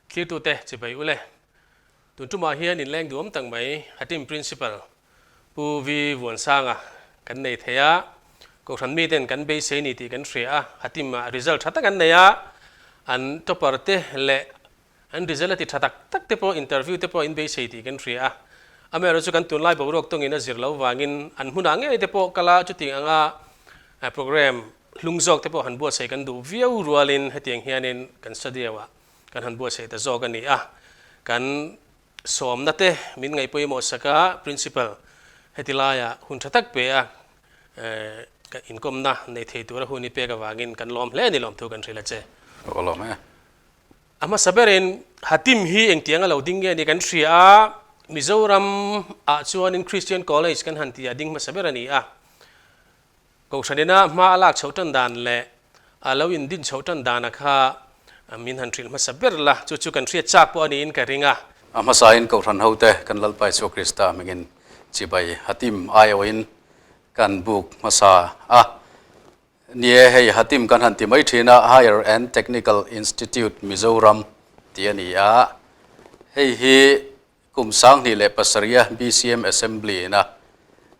Thlirtute chibai ule. Tun tumah hian inleng duam tak mai Hatim Principal Pu Vi Vuansanga kan nei thei a, Kohhran miten kan beisei ni tih kan hria a, Hatim ah result tha tak an nei a, an topper te leh an result a ti tha tak tak te pawh interview te pawh in beisei tih kan hria a. Amaherawhchu chu kan tunlai boruak tawngin a zir lo vangin an hmunah ngei te pawh kal a, chutiang anga program hlung zawk te pawh han buatsaih kan duh viau rualin hetiang hianin kan studio ah kan han buatsaih ta zawk a ni a. Kan sawmna te min ngaihpawimawh sak a, Principal heti laiah hun tha tak pe a, ka inkawmna nei thei tura hun i pek avangin kan lawm hle a ni lawmthu kan hrilh a che. Ka lawm e. A hmasa berin Hatim hi engtiang a lo ding nge ni kan hria a, Mizoram ah chuanin Christian College kan han tih a ding hmasa ber a ni a. Kohhranina hma a lak chhoh tan dan leh a lo indin chhoh tan dana kha min han hrilh hmasa ber la, chu chu kan hriat chak pawh a niin ka ring a. A hmasain Kohhran hote kan Lalpa Isua Krista hmingin chibai Hatim aiawhin kan buk hmasa a. Nie hei Hatim kan han ti mai thin a, Higher and Technical Institute Mizoram tih a ni a. Hei hi Kum 2007 a BCM Assembly ina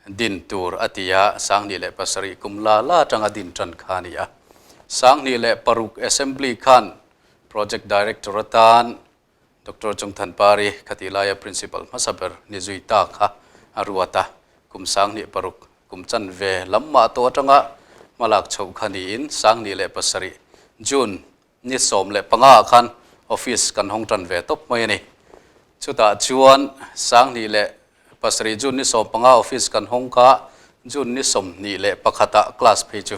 din tur a ti a, 2007 kum la la atanga din tan kha a ni a. 2006 Assembly khan Project Director atan Doctor Chungthanpari khati laia Principal hmasa ber ni zui ta kha a ruat a. Kum 2006 kum chanve lam mah tawh atanga hmalak chhoh kha niin 2007 June Ni 15 ah khan office kan hawng tan ve tawp mai a ni. Chutah chuan 2007 June ni 15 office kan hawng kha June ni 21 ah class phei chu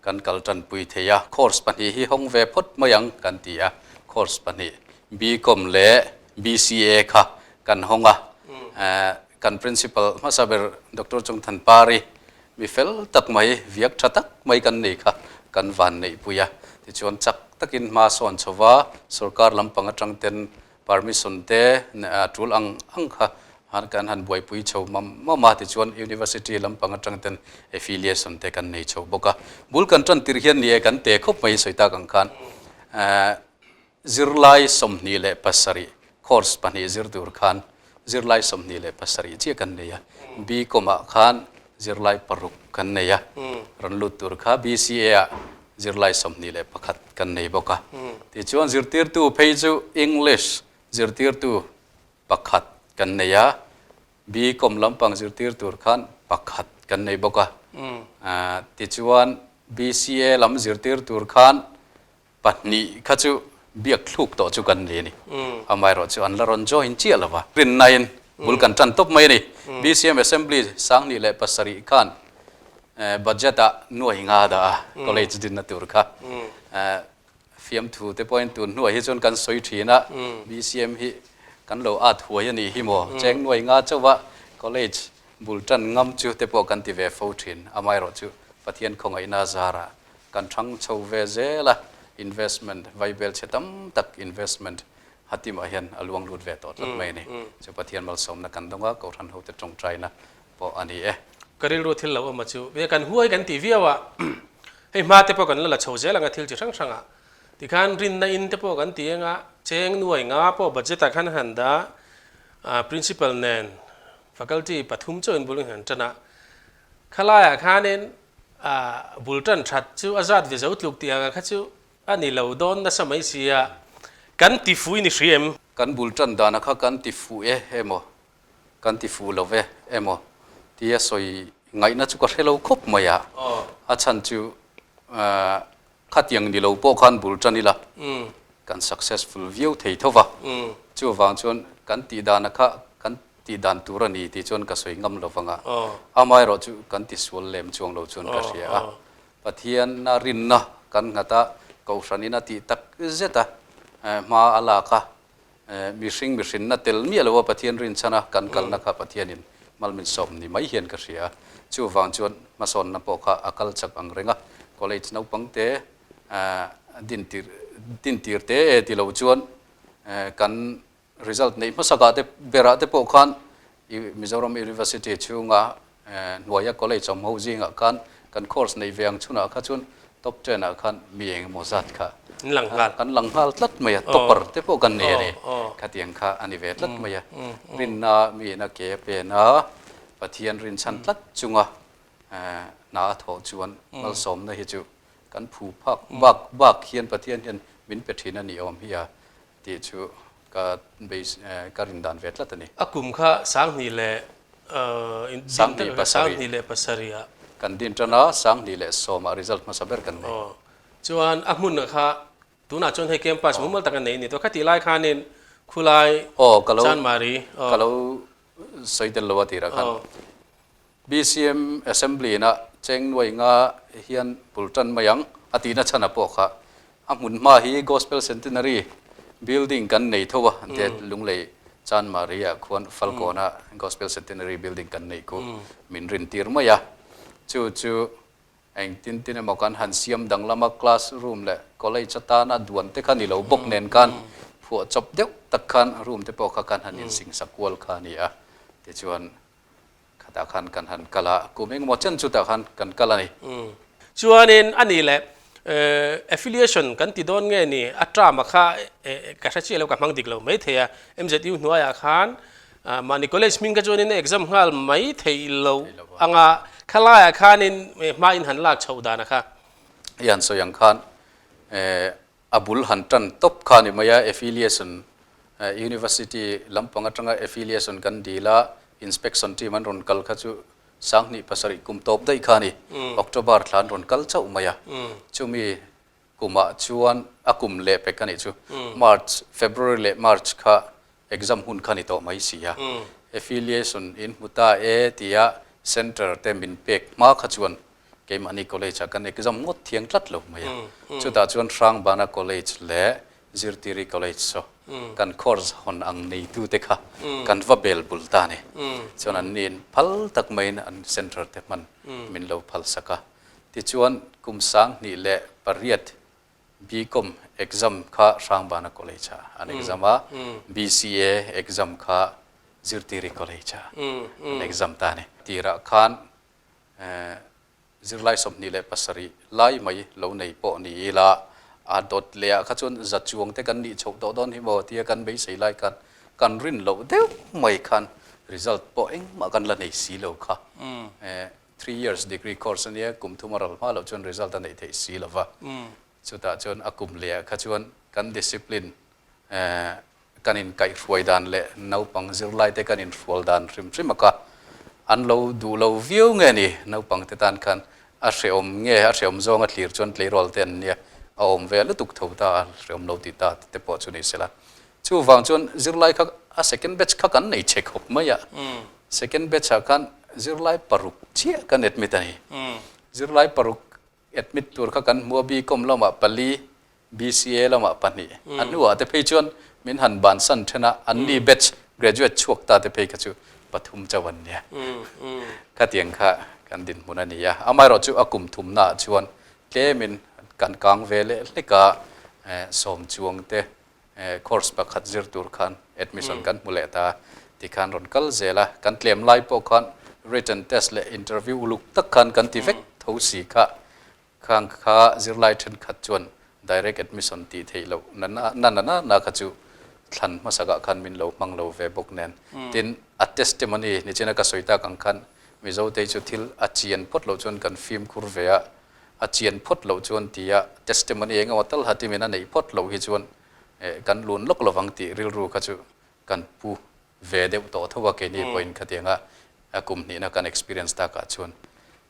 kan kal tanpui thei a. Course pahnih hi hawng ve phawt mai ang kan ti a, course pahnih BCom leh BCA kha kan hawng a. Kan principal hmasa ber Doctor Chungthanpari Mi fel tak mai, viak tha tak mai kan nei kha kan van neihpui a. Tichuan chak takin hma sawn chho va, sorkar lampang atang ten permission te tul ang ang kha kan han buaipui chho mam mam a. Tichuan university lampang atang ten affiliation te kan nei chho bawk a. Bul kan tan tir hian ni e kan te khawp mai sawi tak ang khan zirlai 27 course pahnih zir tur khan Zirlai 27 chiah kan nei a, BCom ah khan zirlai paruk kan nei a, rawn lut tur kha BCA ah zirlai 21 kan nei bawk a. Tichuan zirtirtu phei chu English zirtirtu pakhat kan nei a, BCom lampang zirtir tur khan pakhat kan nei bawk a. Tichuan BCA lam zirtir tur khan Pahnih kha chu biak thluk tawh chu kan ni a ni. Amaherawh chu an la rawn join chiah lo va. Rinnain bul kan tan tawp mai a ni. BCM Assembly 2007 khan budget ah nuai nga dah a, college dinna tur kha. Fiamthu te pawhin tun hnuai hi chuan kan sawi thin a, BCM hi kan lo at huai a nih hi maw? Cheng nuai nga chauha college bul tan ngam chu te pawh kan ti ve fo thin. Amaherawh chu Pathian khawngaihna zarah Kan thang chho ve zel a, investment, vaibel chhe tam tak investment Hatim-ah hian a luang lut ve tawh tlat mai a ni. Chu Pathian malsawmna kan dawng a, Kohhran hote tawngtaina pawh a ni e. Ka rilru thil lo awm a chu, ve kan huai kan ti viau a, hei hma te pawh kan la la chho zel ang a thil chi hrang hrang ah. Tikhan rinna in te pawh kan ti eng a, cheng nuai nga pawh budget ah khan han dah a, principal nen faculty pathum chauh in bul in han tan a, khalaiah khanin A bul tan that chu a zat ve zo tluk tih anga kha chu a ni lo dawn nasa mai si a, kan ti fui ni hri em? Kan bul tan dana kha kan ti fuh e emaw, kan ti fuh lo ve emaw tia sawi ngaihna chu ka hre lo khawp mai a. A chhan chu khatiang ni lo pawh khan bul tan ila kan successful viau thei tho va. Chuvang chuan kan tih dana kha kan Tih dan tur a ni tih chuan ka sawi ngam lo vang a, amaherawh chu kan tisual lem chuang lo chuan ka hria a. Pathian a rinna kan nghat a, Kohhranin a tih tak zet a, hma a lak a, mihring mihrinna tel miah lo a Pathian rinchhan a kan kalna kha Pathianin mal min sawm ni mai hian ka hria a. Chuvang chuan hmasawnna pawh kha a kal chak ang reng a, college naupang te dintir dintir te e ti lo chuan kan Result neih hmasakah te berah te pawh khan Mizoram University chhunga hnuaia college awm ho zingah khan kan course neih ve ang chhunah kha chuan top ten ah khan mi eng emaw zat kha Kan lang nghal tlat mai a, topper te pawh kan nei a ni. Khatiang kha a ni ve tlat mai a. Rinna miin a ke a pen a, Pathian rinchhan tlat chunga hna a thawh chuan malsawmna hi chu kan phu phak bak bak hian Pathian hian min pe thin a ni awm hi a tih chu ka ka rin dan ve tlat a ni. A kum kha 2007 27 ah. Kan din tan a, 2010 ah result hmasa ber kan nei. Chuan a hmun kha tunah chuan hei campus mumal tak a nei a ni tawh. Khatih lai khanin khulai Chanmari. Ka lo sawi tel lo a tirah khan BCM Assembly ina cheng nuai nga hian bul tan mai ang a tihna chhan a pawh kha a hmun hma hi Gospel Centenary Building kan nei tho a tia Lunglei Chanmari ah khuan Falkawn-a Gospel Centenary Building kan neih khu min rin tir mai a chu chu Engtin tin emaw kan han siam danglam a, class room leh college atana duan te kha ni lo bawk nen khan phuah chawp deuh tak khan room te pawh kha kan han insingsa kual kha a ni a. Tichuan khatah khan kan han kal a, kum engemaw chen chutah khan kan kal a ni. Chuanin a nih leh affiliation kan ti dawn nge ni, a term a kha ka hre chiah lo, ka hmang dik lo maithei a, MZU hnuaiah khan Mahni college hming kha chuanin a exam nghal mai theih loh anga khalaiah khanin hma in han lak chhoh dan a kha. I han sawi ang khan a bul han tan tawp kha ni mai a, affiliation university lampang atanga affiliation kan dil a, inspection team an rawn kal kha chu 2007 kum tawp daih kha a ni, October thla an rawn kal chauh mai a, chumi kumah chuan a kum leh pek a nih chu March, February leh March kha exam hun kha ni tawh mai si a. Affiliation in hmu ta e tia centre te min pek hma kha chuan keimahni college ah kan exam ngawt thiang tlat lo mai a. Chutah chuan Hrangbana College leh Zirtiri College saw kan course hawn ang neitu te kha kan va bel bul ta a ni. Chuan an niin phal tak maiin an centre te hman min lo phal sak a. Tichuan, kum 2008 BCom exam kha Hrangbana College ah an exam a, BCA exam kha Zirtiri College ah an exam ta a ni. Tirah khan zirlai 27 lai mai lo nei pawh ni ila, a dawt leh ah kha chuan za chuang te kan nih chhoh tawh dawn hi maw tia kan beisei lai khan kan rin loh deuh mai khan result pawh engmah kan la nei si lo kha. Three years degree course a nia, kum thum a ral hma loh chuan result a neih theih si lo va. Chutah chuan a kum leh ah kha chuan kan discipline kan inkaihhruai dan leh naupang zirlai te kan inhrual dan hrim hrim a kha an lo duh lo viau nge ni, naupang te tan khan a hrehawm nge a hrehawm zawng a thlir chuan tleirawl te an nia, a awm ve lutuk tho ta a, hrehawm lo tih ta te pawh chu ni sela. Chuvang chuan zirlai kha a second batch kha kan nei che khawp mai a, second batch ah khan zirlai paruk chiah kan admit a ni. Zirlai paruk admit tur kha kan hmu a, BCom lamah pali, BCA lamah pahnih. A hnuah te phei chuan min han bansan then a, anni batch graduate chhuak ta te phei kha chu pathum chauh an nia. Khatiang kha kan dinhmun a ni a, amaherawh chu a kum thumnaah chuan tlemin kan kang ve leh hlek a, sawm chuang te Course pakhat zir tur khan admission kan hmu leh ta tikhan rawn kal zel a, kan tlem lai pawh khan written test leh interview uluk tak khan kan ti vek tho si kha, khang kha zirlai thenkhat chuan direct admission tih theih loh na na na na kha chu thlan hmasakah khan min lo hmang lo ve bawk nen. Tin, a testimony nichina ka sawi tak ang khan Mizote chu thil a chian phawt loh chuan kan fimkhur ve a, A chian phawt loh chuan tia testimony eng emaw tal hatimin a neih phawt loh hi chuan kan lun lawk lovang tih rilru kha chu kan pu ve deuh tawh tho a, keini pawhin khatianga a kum hnihna kan experience takah chuan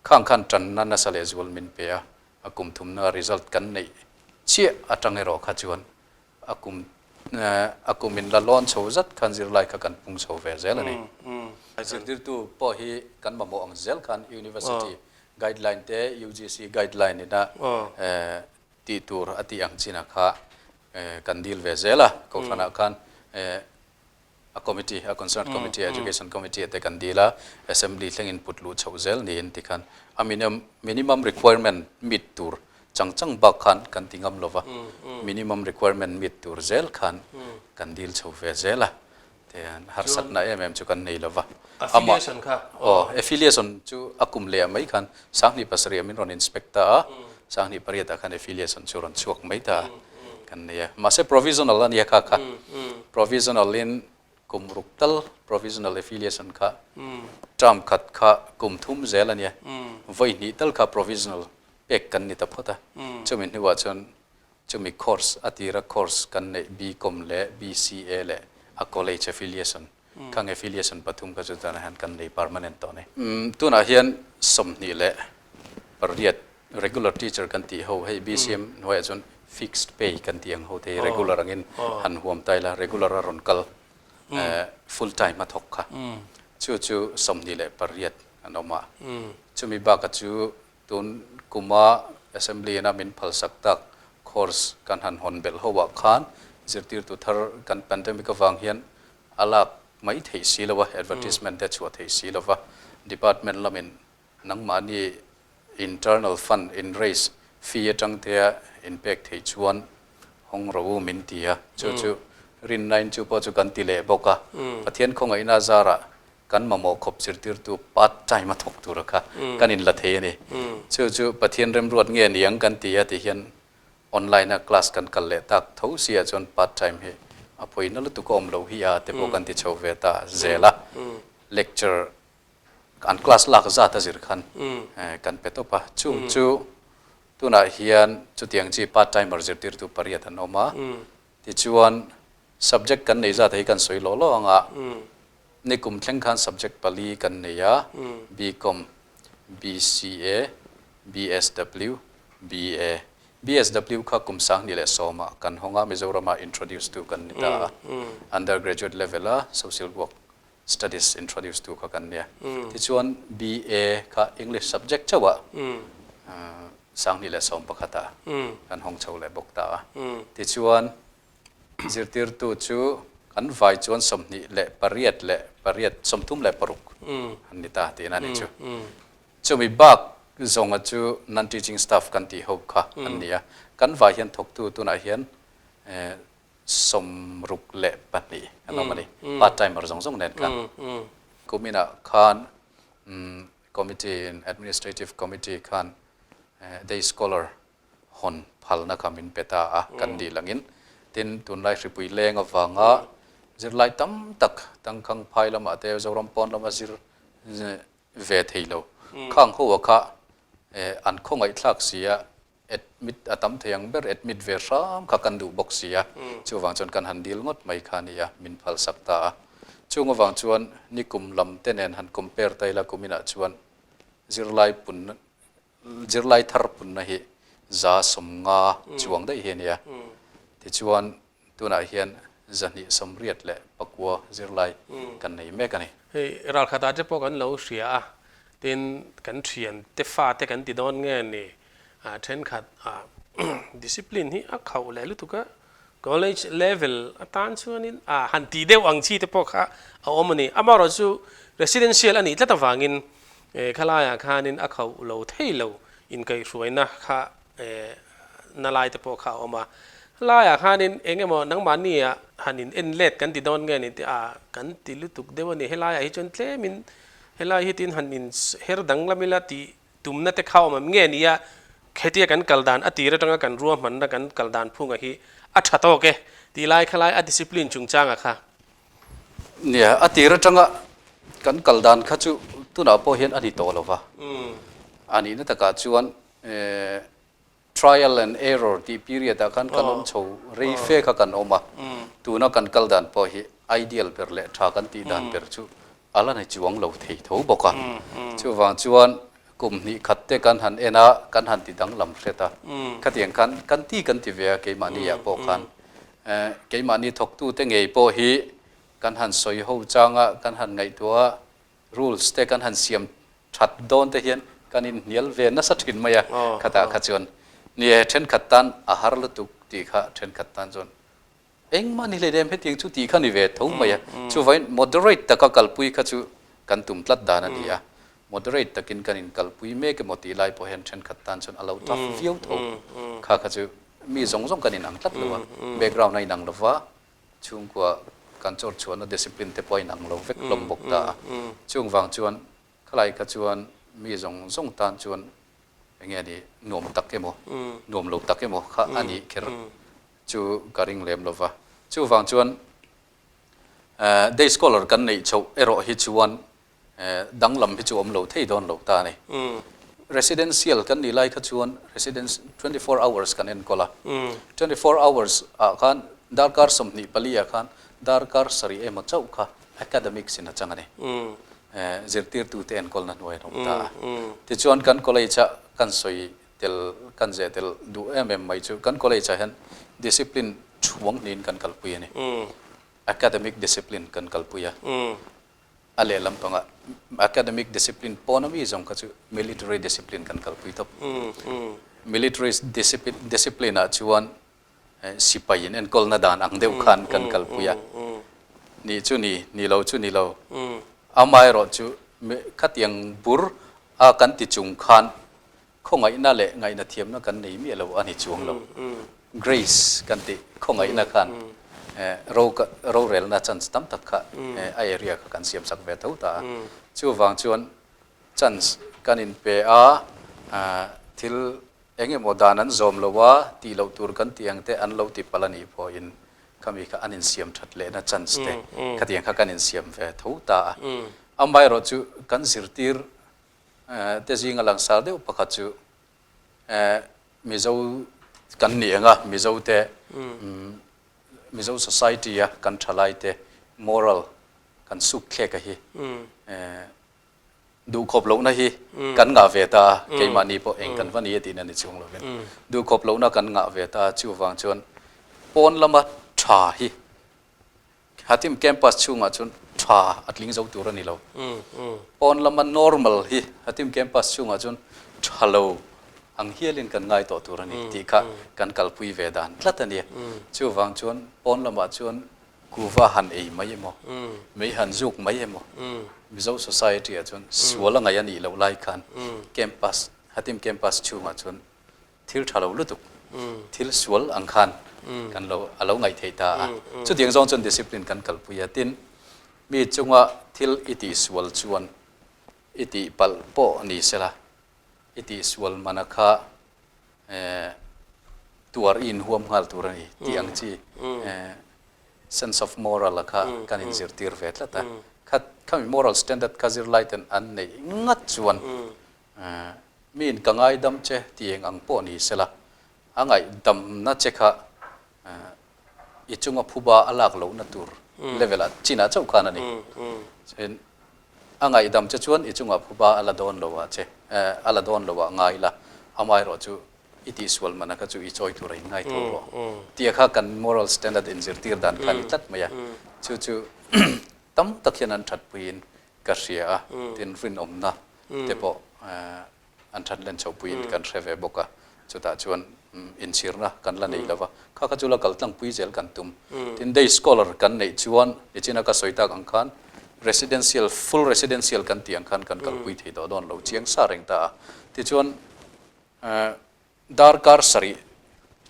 khang khan tanna nasa leh zual min pe a, a kum thumna result kan neih chiah atang erawh kha chuan a kum a kum in la lawn chho zat khan zirlai kha kan pung chho ve zel a ni. Zirtirtu pawh hi kan mamawh ang zel khan University guideline te UGC guideline ina tih tur a tih ang chinah kha kan deal ve zel a, kohhranah khan a committee, a concerned committee, education committee te kan deal a, assembly thlengin put luh chhoh zel niin tikhan a minimum requirement meet tur chang chang bak khan kan ti ngam lova, minimum requirement meet tur zel khan kan deal chho ve zel a, tihian harsatna em em chu kan nei lova. Affiliation kha? Aw, affiliation chu a kum leh ah mai khan 2007 ah min rawn inspect ta a, 2008 ah khan affiliation chu rawn chhuak mai ta a. kan nei a. Mahse provisional a nia kha kha. Provisional in kum ruk tal provisional affiliation kha term khat kha kum thum zel a nia. Vawi hnih tal kha provisional pek kan ni ta phawt a. Chumi hnuah chuan chumi course a tira course kan neih BCom leh BCA leh a college affiliation khang affiliation pathum kha chu tunah hian kan nei permanent tawh a ni. Tunah hian 28 regular teacher kan tih ho hei BCM hnuaiah chuan fixed pay kan tih ang ho te hi regular angin han huam ta ila regular a rawn kal full time a thawk kha chu chu 28 an awm a. Chumi bakah chu Tun kuma Assembly ina min phalsak tak course kan han hawn belh ho ah khan zirtirtu thar kan pandemic avang hian a lak mai theih si lo a, advertisement te a chhuah theih si lo va, department lamin nangmahni internal fund in raise fee atang te a in pek theih chuan hawng rawh u min ti a, chu chu rinnain chu pawh chu kan ti leh bawk a, Pathian khawngaihna zarah Kan mamawh khawp zirtirtu part time a thawk tura kha kan inla thei a ni. Chu chu Pathian remruat nge niang kan ti a ti hian online a class kan kal leh tak tho si ah chuan part time hi a pawina lutuk a awm lo hi a te pawh kan ti chho ve ta zel a. Lecture an class lak zat a zir khan kan pe tawp a. Chung chu tunah hian chutiang chi part timer zirtirtu pariat an awm a. Tichuan subject kan nei zat hi kan sawi lawh lawh ang a. Nikum thleng khan subject pali kan nei a, BCom, BCA, BSW, BA. BSW kha kum 2010 ah kan hawng a, Mizoram ah introduce tu kan ni ta a. Undergraduate level a social work studies introduce tu kha kan nia. Tichuan BA kha English subject chauh ah 2011 ah kan hawng chho leh bawk ta a. Tichuan Zirtirtu chu kan vai chuan 28 leh pariat, 36 an ni ta tihna a ni chu. Chumi bak zawnga chu non-teaching staff kan tih ho kha an ni a. Kan vai hian thawktu tunah hian 62 an awm a ni, part timer zawng zawng nen khan. Kuminah khan committee in administrative committee khan day scholar hawn phalna kha min pe ta a, kan dil angin. Tin, tunlai hripui leng avanga zirlai tam tak tangkhang phai lamah te Zoram pawn lama zir ve thei lo khang ho a kha an khawngaihthlak si a, admit a tam thei ang ber admit ve hram kha kan duh bawk si a, chuvang chuan kan han dil ngawt mai kha a ni a, min phalsak ta a. Chung avang chuan nikum lam te nen han compare ta ila kuminah chuan zirlai pun Zirlai thar punna hi 150 chuang daih hi a ni a. Tichuan, tunah hian 289 zirlai kan nei mek a ni. Hei ralkhatah te pawh kan lo hria a, tin kan thian te fate kan ti dawn nge ni, thenkhat discipline hi a khauh leh lutuk a, college level atan chuanin han tih deuh ang chi te pawh kha a awm a ni. Amaherawhchu residential a nih tlat avangin Khalaiah khanin a khauh lo thei lo inkaihhruaina kha na lai te pawh kha a awm a. Khalaiah khanin eng emaw nangmahnia han in en let kan ti dawn nge ni tih a kan ti lutuk deuh a ni. Helaiah hi chuan tlemin helai hi tin han in her danglam ila tih tumna te kha a awm em nge ni a, hetia kan kal dan a tir atanga kan ruahmanna kan kal dan phunga hi a tha tawk e tih lai khalai a discipline chungchanga kha. Nia, a tir atanga kan kal dan kha chu tunah pawh hian a ni tawh lo va. A nihna takah chuan trial and error tih period ah khan kan awm chho rei fe kha kan awm a. Tuna kan kal dan pawh hi ideal ber leh tha kan tih dan ber chu a la ni chuang lo thei tho bawk a. Chuvang chuan kum hnih khat te kan han en a, kan han ti danglam hret a. Khatiang khan kan ti kan ti ve a keimahni ah pawh khan. Keimahni thawktute ngei pawh hi kan han sawi ho changa kan han ngaihtuah a, rules te kan han siam that dawn te hian kan inhnial ve nasa thin mai a, khatah kha chuan ni e, thenkhat tan a har lutuk tih kha thenkhat tan chuan engmah ni hleinem hetiang chu tih kha ni ve tho mai a, chuvangin moderate taka kalpui kha chu kan tum tlat dan a ni a, moderate takin kan inkalpui mek emaw tih lai pawh hian thenkhat tan chuan a lo tough viau tho, kha kha chu mi zawng zawng kan inang tlat lo a, background a inang lo va, chhungkua kan chawr chhuahna discipline te pawh a inang lo vek hlawm bawk ta a, chung vang chuan khalai kha chuan mi zawng zawng tan chuan eng nge ni nuam tak emaw nuam lo tak emaw kha a nih kher. chu ka ring lem lo va. Chuvang chuan day scholar kan neih chhoh erawh hi chuan danglam hi chu awm lo thei dawn lo ta a ni. Residential kan nih lai kha chuan residence 24 hours kan enkawl a. 24 hours ah khan darkar 24 ah khan darkar sarih emaw chauh kha academics in a chang a ni. Zirtirtute enkawlna hnuai an awm ta a. Tichuan kan college a kan sawi tel kan zeh tel duh em em mai chu kan college ah hian discipline thuang niin kan kalpui a ni. Academic discipline kan kalpui a. A lehlam pangah academic discipline pawn ami zawng kha chu military discipline kan kalpui tawp. Military discipline ah chuan sipai in enkawlna dan ang deuh khan kan kalpui a. Ni chu ni, ni lo chu ni lo. Amaherawh chu khatiang bur a kan ti chung khan Khawngaihna leh ngaihna thiamna kan nei miah lo a ni chuang lo. Grace kan tih khawngaihna khan ro rorelna chance tam tak kha a area kha kan siam sak ve tho ta a. Chuvang chuan chance kan inpe a, thil eng emaw dan an zawm lo a, tih loh tur kan tih ang te an lo ti palh a nih pawhin khami kha an insiam that lehna chance te khatiang kha kan insiam ve tho ta a. Amaherawhchu kan zirtir Te zinga langsar deuh pakhat chu Mizo kan ni ang a, Mizo te Mizo society a kan thalai te moral kan suk thlek a hi duhkhawp lohna hi kan ngah ve ta a, keimahni pawh eng kan va ni e tihna ni chuang lovin duhkhawp lohna kan ngah ve ta a, chuvang chuan pawn lama tha hi Hatim campus chhungah chuan tha a tling zo tur a ni lo. Pawn lama normal hi Hatim campus chhungah chuan tha lo ang hialin kan ngai tawh tur a ni tih kha kan kalpui ve dan tlat a nia. Chuvang chuan pawn lamah chuan kuva han ei mai emaw, mei han zuk mai emaw, Mizo society ah chuan sual a ngaih a nih loh lai khan campus, Hatim campus chhungah chuan Thil tha lo lutuk, thil sual ang khan kan lo a lo ngaih theih ta a. Chutiang zawng chuan discipline kan kalpui a. Tin, mi chunga thil i tihsual chuan i tihpalh pawh ni sela, i tihsual mana kha tuar i inhuam nghal tur a ni tih ang chi sense of moral a kha kan inzirtir ve tlat a. Kha khami moral standard kha zirlai ten an neih ngat chuan Miin ka ngaidam che ti eng ang pawh ni sela, a ngaihdamna che kha i chunga phuba a lak lohna tur level ah chinah chauh khan a ni. Chuan a ngaihdam che chuan i chungah phuba a la dawn lo ah che, a la dawn lo ah ngai la, amaherawh chu i tihsual mana kha chu i chawi tur a in ngai tho rawh tia kha kan moral standard inzirtir dan kha a ni tlat mai a. Chu chu tam tak hian an thatpuiin ka hria a, tin rinawmna te pawh an that len chhopuiin kan hre ve bawk a, chutah chuan inchhirna kan la nei lo va, kha kha chu la kal tlangpui zel kan tum. Tin day scholar kan neih chuan nichina ka sawi tak ang khan residential, full residential kan tih ang khan kan kalpui thei tawh dawn lo chiang sa reng ta a, tichuan Darkar sarih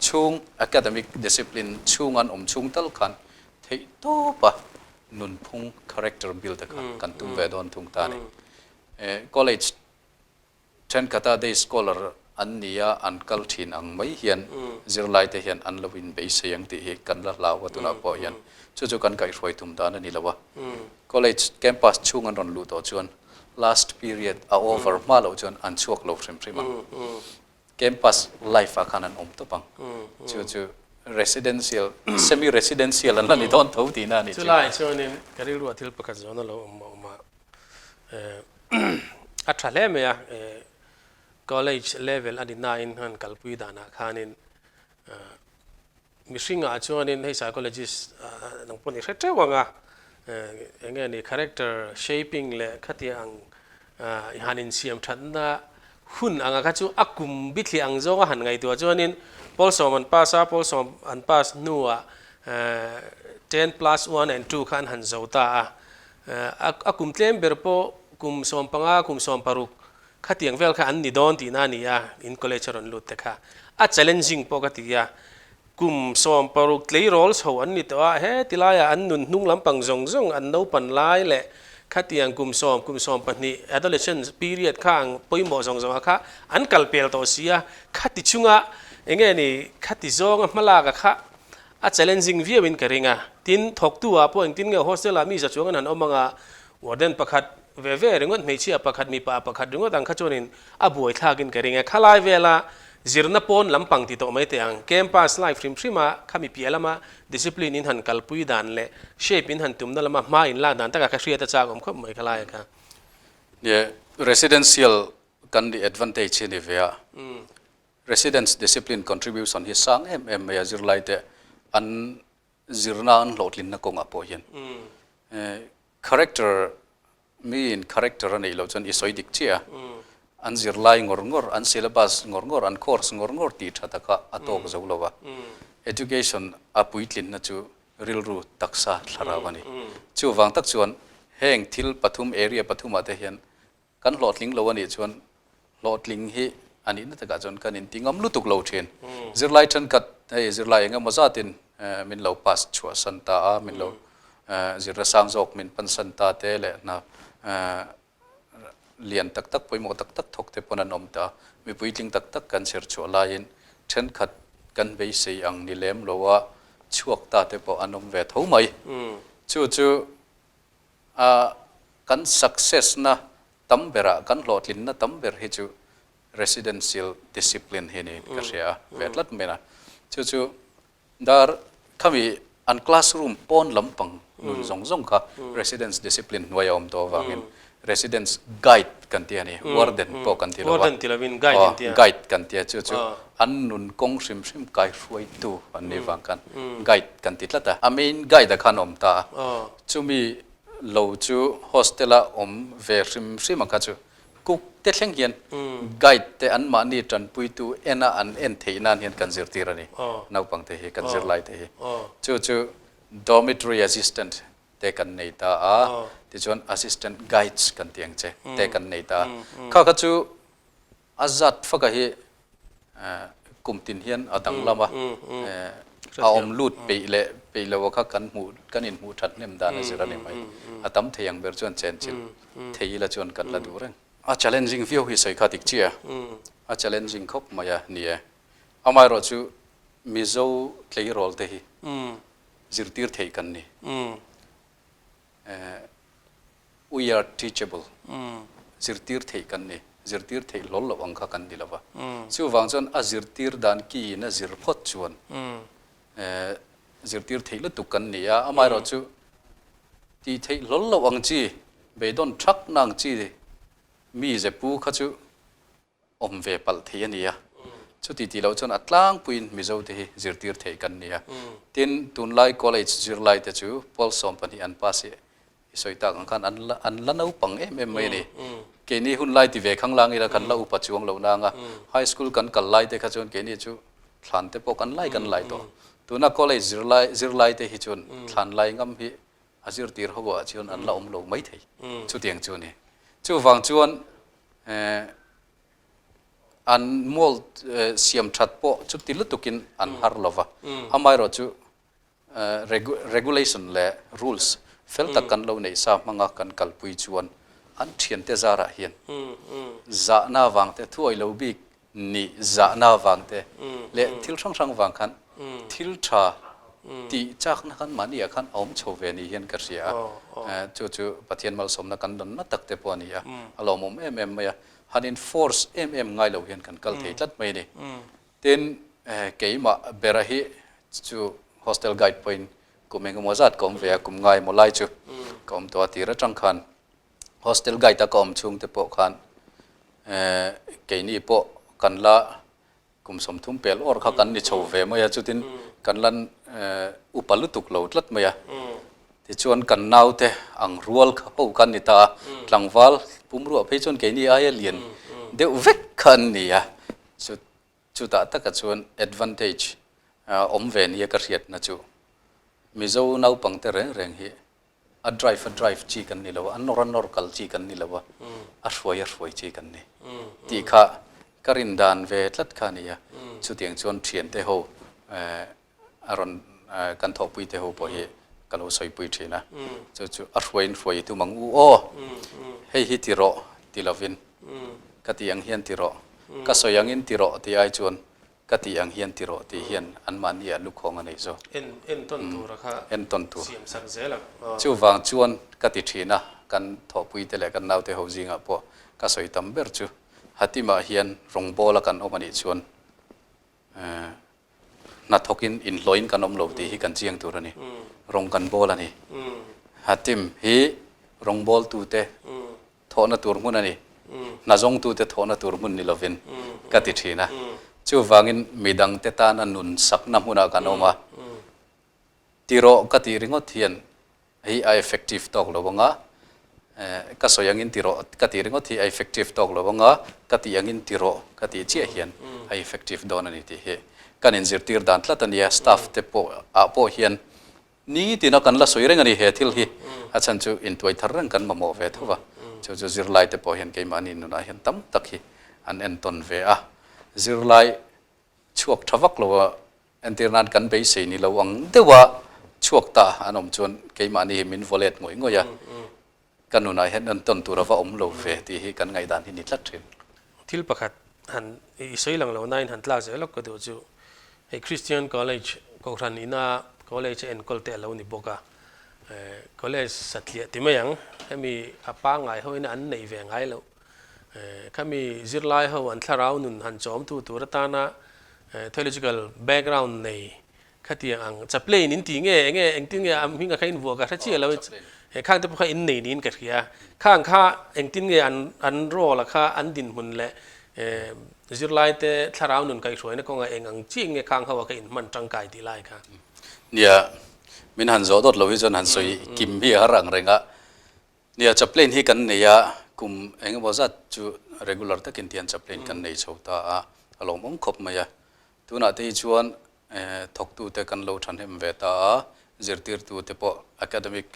chhung academic discipline chhung an awm chhung tal khan theih tawpa nunphung character build a kha kan tum ve dawn thung ta a ni. College thenkhat a day scholar an ni a, an kal thin ang mai hian zirlai te hian an lo inbeisei ang tih hi kan la hlau a tunah pawh hian chu chu kan kaihhruai tum dan a ni lo a. College campus chhung an rawn luh tawh chuan last period a over hma loh chuan an chhuak lo hrim hrim ang. Campus life ah khan an awm tawp ang. Chu chu residential, semi residential an la ni dawn tho tihna a ni chu. Chulaiah chuanin ka rilruah thil pakhat zawn a lo awm a awm a, a tha hle mai a, college level a ni nain han kalpui danah khanin Mihringah chuanin hei psychologist nang pawh ni hre teuh ang a, eng nge ni character shaping leh khatiang ang i han insiam thatna hun anga kha chu a kum bithliah ang zawnga han ngaihtuah chuanin Pawlsawm an pass a, Pawlsawm an pass hnuah 10+1 and 2 kha an han zo ta a, a kum tlem ber pawh kum 15, kum 16 Khatiang vel kha an ni dawn tihna a ni a, in college a rawn lut te kha. A challenging pawh ka ti a, kum 16 tleirawl chho an ni tawh a, he ti laiah an nun hnung lampang zawng zawng an naupan lai leh khatiang kum sawm, kum 12 adolescent period kha ang pawimawh zawng zawng ah kha an kal pel tawh si a, khati chunga eng nge ni khati zawnga hmalak a kha. A challenging viau in ka ring a. Tin, thawktu ah pawh engtin nge hostel ah mi za chuang an han awm anga warden pakhat ve ve ringawt hmeichhia pakhat mipa pakhat ringawt ang kha chuanin a buaithlak in ka ring a. Khalai vela zirna pawn lampang ti tawh mai teh ang. Campus life hrim hrim a khami piah lama discipline in han kalpui dan leh shape in han tumna lama hma in lak dan takah ka hriat a chak awm khawp mai khalai kha. Nia, residential kan nih advantage hi ni ve a. Residence discipline contribution hi sang em em mai a, zirlai te an zirna an hlawhtlinna kawngah pawh hian character miin character a neih loh chuan i sawi dik chiah a, an zirlai ngawr ngawr, an syllabus ngawr ngawr, an course ngawr ngawr tih tha taka a tawk zo lo a, education a puitlinna chu rilru taksa thlarau a ni. Chuvang tak chuan heng thil pathum area pathumah te hian Kan hlawhtling lo a nih chuan hlawhtling hi a nihna takah chuan kan inti ngam lutuk lo thin. Zirlai thenkhat hei zirlai eng emaw zatin min lo pass chhuahsan ta a, min lo zirna sang zawk min pansan ta te leh hna lian tak tak pawimawh tak tak thawk te pawn an awm ta. Mipui tling tak tak kan chher chhuah laiin thenkhat kan beisei ang ni lem lo a chhuak ta te pawh an awm ve tho mai. Chu chu A kan success na tam berah kan hlawhtlinna tam ber hi chu residential discipline hi niin ka hria a, ve tlat mai a. Chu chu dar khami an classroom pawn lampang nun zawng zawng kha residence discipline hnuai a awm tawh avangin residence guide kan ti a ni, warden pawh kan ti lo a, guide kan ti a, chu chu an nun kawng hrim hrim kaihruaitu an nih vang khan guide kan ti tlat a. A main guide ah khan a awm ta a, chumi lo chu hostel a awm ve hrim hrim ang kha chu cook te thleng hian guide te anmahni tanpuitu en a an en theih nan hian kan zirtir a ni, naupang te hi kan zirlai te hi. Chu chu dormitory assistant te kan nei ta a, tichuan assistant guides kan ti ang che te kan nei ta a, kha kha chu A zat faka hi kum tin hian a danglam a, a awm lut peih leh peih lo kha kan hmuh kan inhmuh that hnem dan a zir a ni mai. A tam thei ang ber chuan chenchilh thei ila chuan kan la duh reng. A challenging viau hi sawi kha dik chiah a, a challenging khawp mai a ni e. Amaherawh chu Mizo tleirawl te hi zirtir theih kan ni. We are teachable, zirtir theih kan ni, zirtir theih hlawl loh ang kha kan ni lo va. Chuvang chuan a zirtir dan kiin a zir phawt chuan zirtir theih lutuk kan ni a, amaherawh chu tih theih hlawl loh ang chi, beidawn thakna ang chi mi ze pu kha chu awm ve palh thei a ni a, chuti tih loh chuan a tlangpuiin Mizo te hi zirtir theih kan ni a. Tin, tunlai college zirlai te chu pawl 12 an pass hi i sawi tak ang khan an la an la naupang em em mai a ni. Keini hun lai ti ve khang lang ila kan la upa chuang lo nang a, high school kan kal lai te kha chuan keini chu thlan te pawh kan lai kan lai tawh. Tuna college zirlai zirlai te hi chuan thlan lai ngam hi a zirtir ho ah chuan an la awm lo mai thei. Chutiang chu a ni. Chuvang chuan An mold siam that pawh chuti lutukin an har lo va, amaherawh chu regulation leh rules fel tak kan lo neih sa hmanga kan kalpui chuan an thiante zarah hian zahna avang te, thuawih lo bik nih zahna avang te leh thil hrang hrang vang khan thil tha tih chakna khan mahniah khan a awm chho ve ni hian ka hria a, chu chu Pathian malsawmna kan dawn na tak te pawh a ni a, a lawmawm em em mai a, han in force em em ngai lo hian kan kal thei tlat mai a ni. Tin, keimah bera hi chu hostel guide pawhin kum engemaw zat ka awm ve a, kum ngai emaw lai chu ka awm tawh a tir atang khan hostel guide a ka awm chhung te pawh khan keini pawh kan la Kum 30 pel awr kha kan ni chho ve mai a, chutin kan lan upa lutuk lo tlat mai a. Tichuan kan naute ang rual kha ho kha an ni ta a, tlangval pumruah phei chuan keini aia lian deuh vek kha an ni a. Chu chutah takah chuan advantage awm ve nia ka hriatna chu Mizo naupangte reng reng hi A drive a drive chi kan ni lo a, a nawr a nawr kal chi kan ni lo a, a hruai a hruai chi kan ni tih kha ka rin dan ve tlat kha a ni a. Chutiang chuan thiante ho a rawn kan thawhpui te ho pawh hi ka lo sawipui thin a, chu chu a hruaiin hruai i tum ang u aw, hei hi ti rawh ti lovin ka ti ang hian ti rawh, ka sawi angin ti rawh tih ai chuan. Ka tih ang hian ti rawh tih hian anmahni ah lukhawng a nei zawk. En entawn tur a kha Entawn tur. siam sak zel ang. Chuvang chuan ka ti thin a, kan thawhpui te leh kan naute ho zingah pawh ka sawi tam ber chu Hatimah hian rawngbawla kan awm a nih chuan hnathawkin inhlawhin kan awm lo tih hi kan chiang tur a ni. Rawng kan bawl a ni. Hatim hi rawngbawltute thawhna tur hmun a ni. Hna zawngtute thawhna tur hmun ni lovin ka ti thin a. Chuvangin midangte tana nun sakna hmunah kan awm a, ti rawh ka tih ringawt hian hei a effective tawk lo anga, ka sawi angin ti rawh ka tih ringawt hi a effective tawk lo anga, ka tih angin ti rawh ka tih chiah hian a effective dawn a ni tih hi kan inzirtir dan tlat a nia. Staff te pawh ah pawh hian Nitin a kan la sawi reng a ni he thil hi, a chhan chu intuai thar reng kan mamawh ve tho va, chu chu zirlai te pawh hian keimahni nunah hian tam tak hi an entawn ve a, zirlai chhuak tha vak lo a entir nan kan beisei ni lo ang deuh a chhuak ta an awm chuan keimahni hi min vaw let ngawih ngawih a, ka nunah hian entawn tur a va awm lo ve tih hi kan ngaihdan hi ni tlat thin. Thil pakhat han i sawi lang lo nain han tlak zel lawk ka duh chu hei Christian College Kohhran ina college a enkawl te a lo ni bawk a, college satliah ti mai ang hemi a pangngai ho ina an neih ve ngai loh khami zirlai ho an thlarau nun han chawmtu tur atana theological background nei Khatiang ang chaplain in ti nge enge engtin nge a hming a kha in vuah ka hre chiah lo he khang te pawh kha in nei niin ka hria. Khang kha engtin nge an an role a kha an dinhmun leh zirlai te thlarau nun kaihhruaina kawnga eng ang chiah nge khang ho a kha in hman tangkai tih lai kha. Nia, min han zawh dawt lo hi chuan han sawi kim hi a har ang reng a. Nia, chaplain hi kan nei a, kum eng emaw zat chu regular takin tihian chaplain kan nei chho ta a, a lawmawm khawp mai a. Tunah te hi chuan thawktute kan lo thahnem ve ta a, zirtirtute pawh academic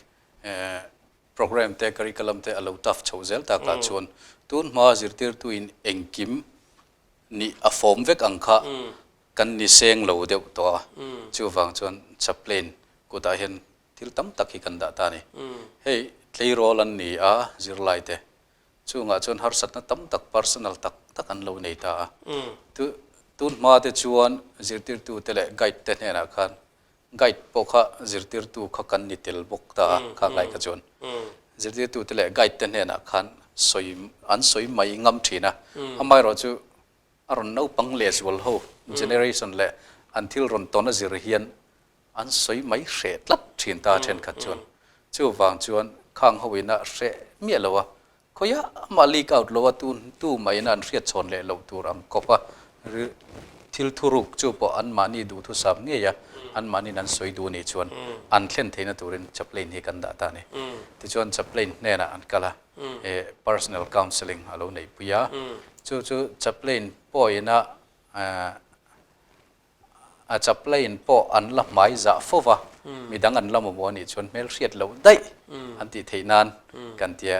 programme te curriculum te a lo tough chhoh zel takah chuan tun hma zirtirtuin engkim nih a fawm vek ang kha kan ni seng lo deuh tawh a, chuvang chuan chaplain kutah hian thil tam tak hi kan dah ta a ni. Hei tleirawl an ni a zirlaite Chungah chuan harsatna tam tak personal tak tak an lo nei ta a. Tu tun hma te chuan zirtirtute leh guide te hnenah khan guide pawh kha zirtirtu kha kan ni tel bawk ta a khak lai kha chuan. Zirtirtute leh guide te hnenah khan sawi an sawi mai ngam thin a. Amaherawh chu a rawn naupang lehzual ho generation leh an thil rawn tawn a zir hian An sawi mai hreh tlat thin ta thenkhat chuan. Chuvang chuan khang ho ina hreh miah lo a, khawiah mah leak out lo a tun tu mah ina an hriat chhawn leh loh tur ang kawp a, thil thuruk chu pawh an mahni duhthusam ngei a, an mahniin an sawi duh nih chuan an thlen theihna turin chaplain hi kan dah ta a ni. Tichuan chaplain hnenah an kal a, personal counselling a lo neihpui a, chu chu chaplain pawhina A chaplain pawh an la hmai zah fo va, midang an la mamawh anih chuan hmel hriat loh daih an tih theih nan kan tia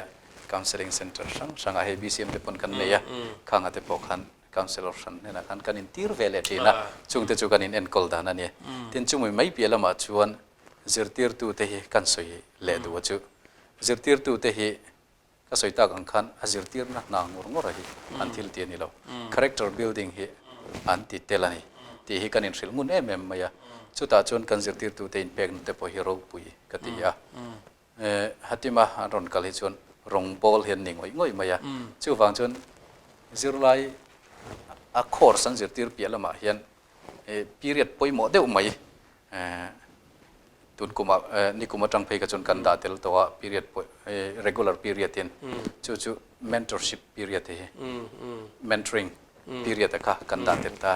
counselling centre hrang hrangah hei BCM te pawn kan nei a, khangah te pawh khan counsellor hran hnenah khan kan intir ve leh thin a, chungte chu kan in enkawl dan a ni. Tin chumi mai piah lamah chuan zirtirtute hi kan sawi leh duh a chu zirtirtute hi Ka sawi tak ang khan a zirtirna hna ngawr ngawr hi an thil ti a ni lo. Character building hi an ti tel a ni tih hi kan inhrilh ngun em em mai a. Chutah chuan kan zirtirtute inpekna te pawh hi ropui ka ti a. Hatima an rawn kal hi chuan rawngbawl hi an ni ngawih ngawih mai a. Chuvang chuan zirlai a course an zirtir piah lamah hian period pawimawh deuh mai Tun kumah nikum atang phei kha chuan kan dah tel tawh a period pawh regular period in chu chu mentorship period te hi mentoring period a kha kan dah tel ta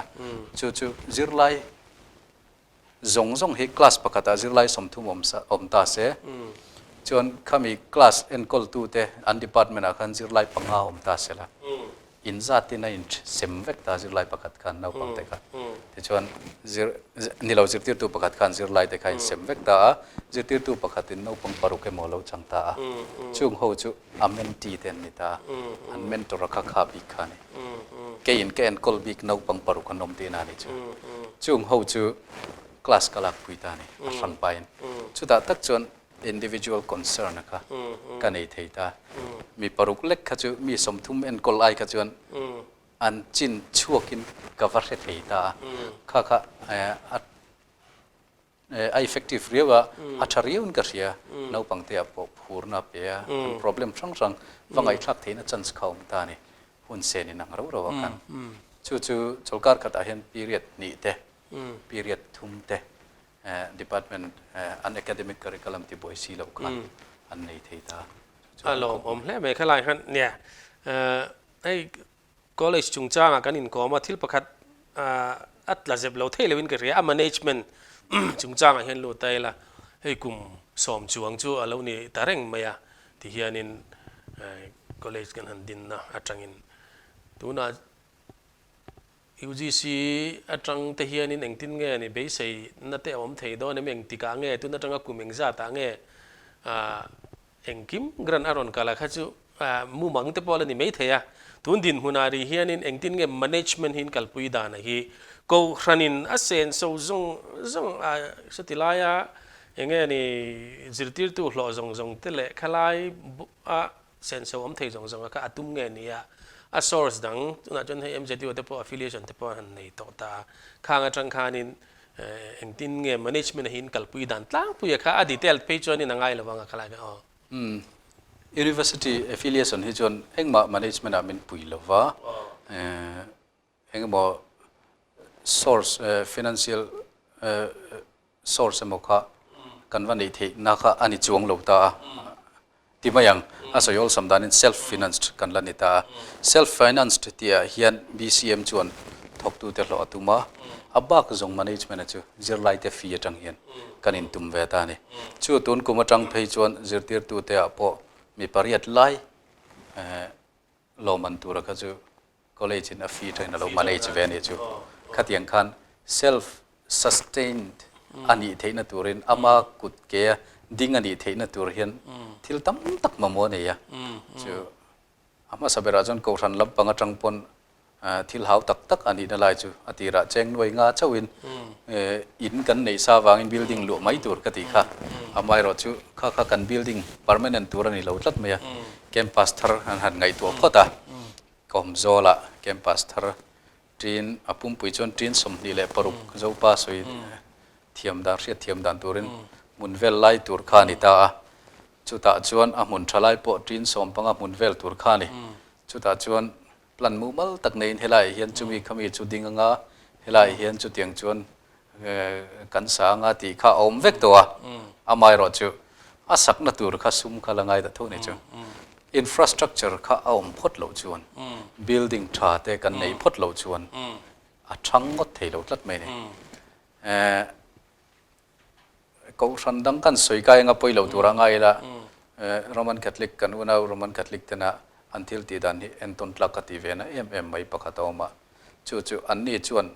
chu chu zirlai zawng zawng hi class pakhat ah zirlai 30 awm sa awm ta se chuan khami class enkawl tu te an department ah khan zirlai panga awm ta se la In zatin a in sem vek ta zirlai pakhat khan naupang te kha. Tichuan zir ni lo zirtirtu pakhat khan zirlai te kha in sem vek ta a, zirtirtu pakhatin naupang paruk emaw a lo chang ta a. Chung ho chu a mentee te an ni ta a, an mentor a kha kha bik kha a ni. Keiin ka enkawl bik naupang paruk an awm tihna a ni chu. Chung ho chu class ka lakpui ta a ni, a hran pahin. Chutah tak chuan Individual concern a kha ka nei thei ta. Mi paruk lek kha chu mi 30 enkawl ai kha chuan an chin chhuakin ka va hre thei ta a, kha kha a a effective riau a, a tha riauin ka hria, naupang te ah pawh phurna a pe a, an problem hrang hrang va ngaihthlak theihna chance kha a awm ta a ni, hun sen in ang rau rau a khan. Chu chu chawlkar khatah hian period hnih te, period thum te department an academic curriculum ti buai si loh khan an nei thei ta a. A lawmawm hle mai khalai khan nia hei College chungchangah kan inkawm a, thil pakhat a tla zep lo thei loin ka hria a, management chungchangah hian lut ta ila, hei kum sawm chuang chu a lo ni ta reng mai a, tihianin college kan han dinna atangin tunah UGC atang te hianin engtin nge ni beisei na te a awm thei dawn em, engtikah nge tun atanga kum engzatah nge Engkim grant a rawn kal a kha chu mumang te pawh a la ni mai thei a, tun dinhmunah ri hianin engtin nge management hi kalpui dan a hi Kohhranin a senso zawng zawng a sawti laia enge ni zirtirtu hlawh zawng zawng te leh khalai a senso awm thei zawng zawng a kha a tum nge ni a, a source dang tunah chuan hei MZU te pawh affiliation te pawh an han nei tawh ta a, khang atang khanin Engtin nge management hi in kalpui dan tlangpui a kha a detail phei chuan in a ngai lo ang a khalai kha aw. Umm University affiliation hi chuan engmah management ah min pui lo va, engemaw source financial source emaw kha kan va neih theih na kha a ni chuang lo ta a. Ti mai ang, a sawi awlsam danin self financed kan la ni ta a. Self financed tihah hian BCM chuan thawktute hlawh a tum a, a bak zawng management a chu zirlaite fee atang hian kan intum ve ta a ni. Chu tun kum atang phei chuan zirtirtute ah pawh mi pariat lai lawm an tura kha chu college in a fee atangin a lo manage ve a nih chu. Khatiang khan self sustained a nih theihna turin ama kut ke a ding a nih theihna tur hian thil tam tak mamawh a nei a. Chu a hmasa berah chuan Kohhran lampang atang pawn thil hau tak tak a nihna lai chu a tirah cheng nuai nga chauhin in kan neih sa avangin building luah mai tur ka tih kha. Amaherawh chu kha kha kan building permanent tur a ni lo tlat mai a, campus thar an han ngaihtuah phawt a. Kawmzawlah campus thar ṭin a pumpui chuan ṭin 26 Zopa sawi thiam dan hriat thiam dan turin hmun vel lai tur kha a ni ta a. Chutah chuan a hmun ṭha lai pawh ṭin 15 hmun vel tur kha a ni. Chutah chuan plan mumal tak neiin helaiah hian chumi khami chu ding anga helaiah hian chutiang chuan kan sa anga tih kha a awm vek tawh a, amaherawh chu a sakna tur kha sum kha la ngai ta tho ni chu. Infrastructure kha a awm phawt loh chuan building tha te kan neih phawt loh chuan a thang ngawt thei lo tlat mai a ni. Kohhran dang kan sawi kai anga pawi lo tura ngai ila Roman Catholic kan unau Roman Catholic tena an thil tih dan hi entawn tlak ka tih ve na em em mai pakhat a awm a, chu chu anni chuan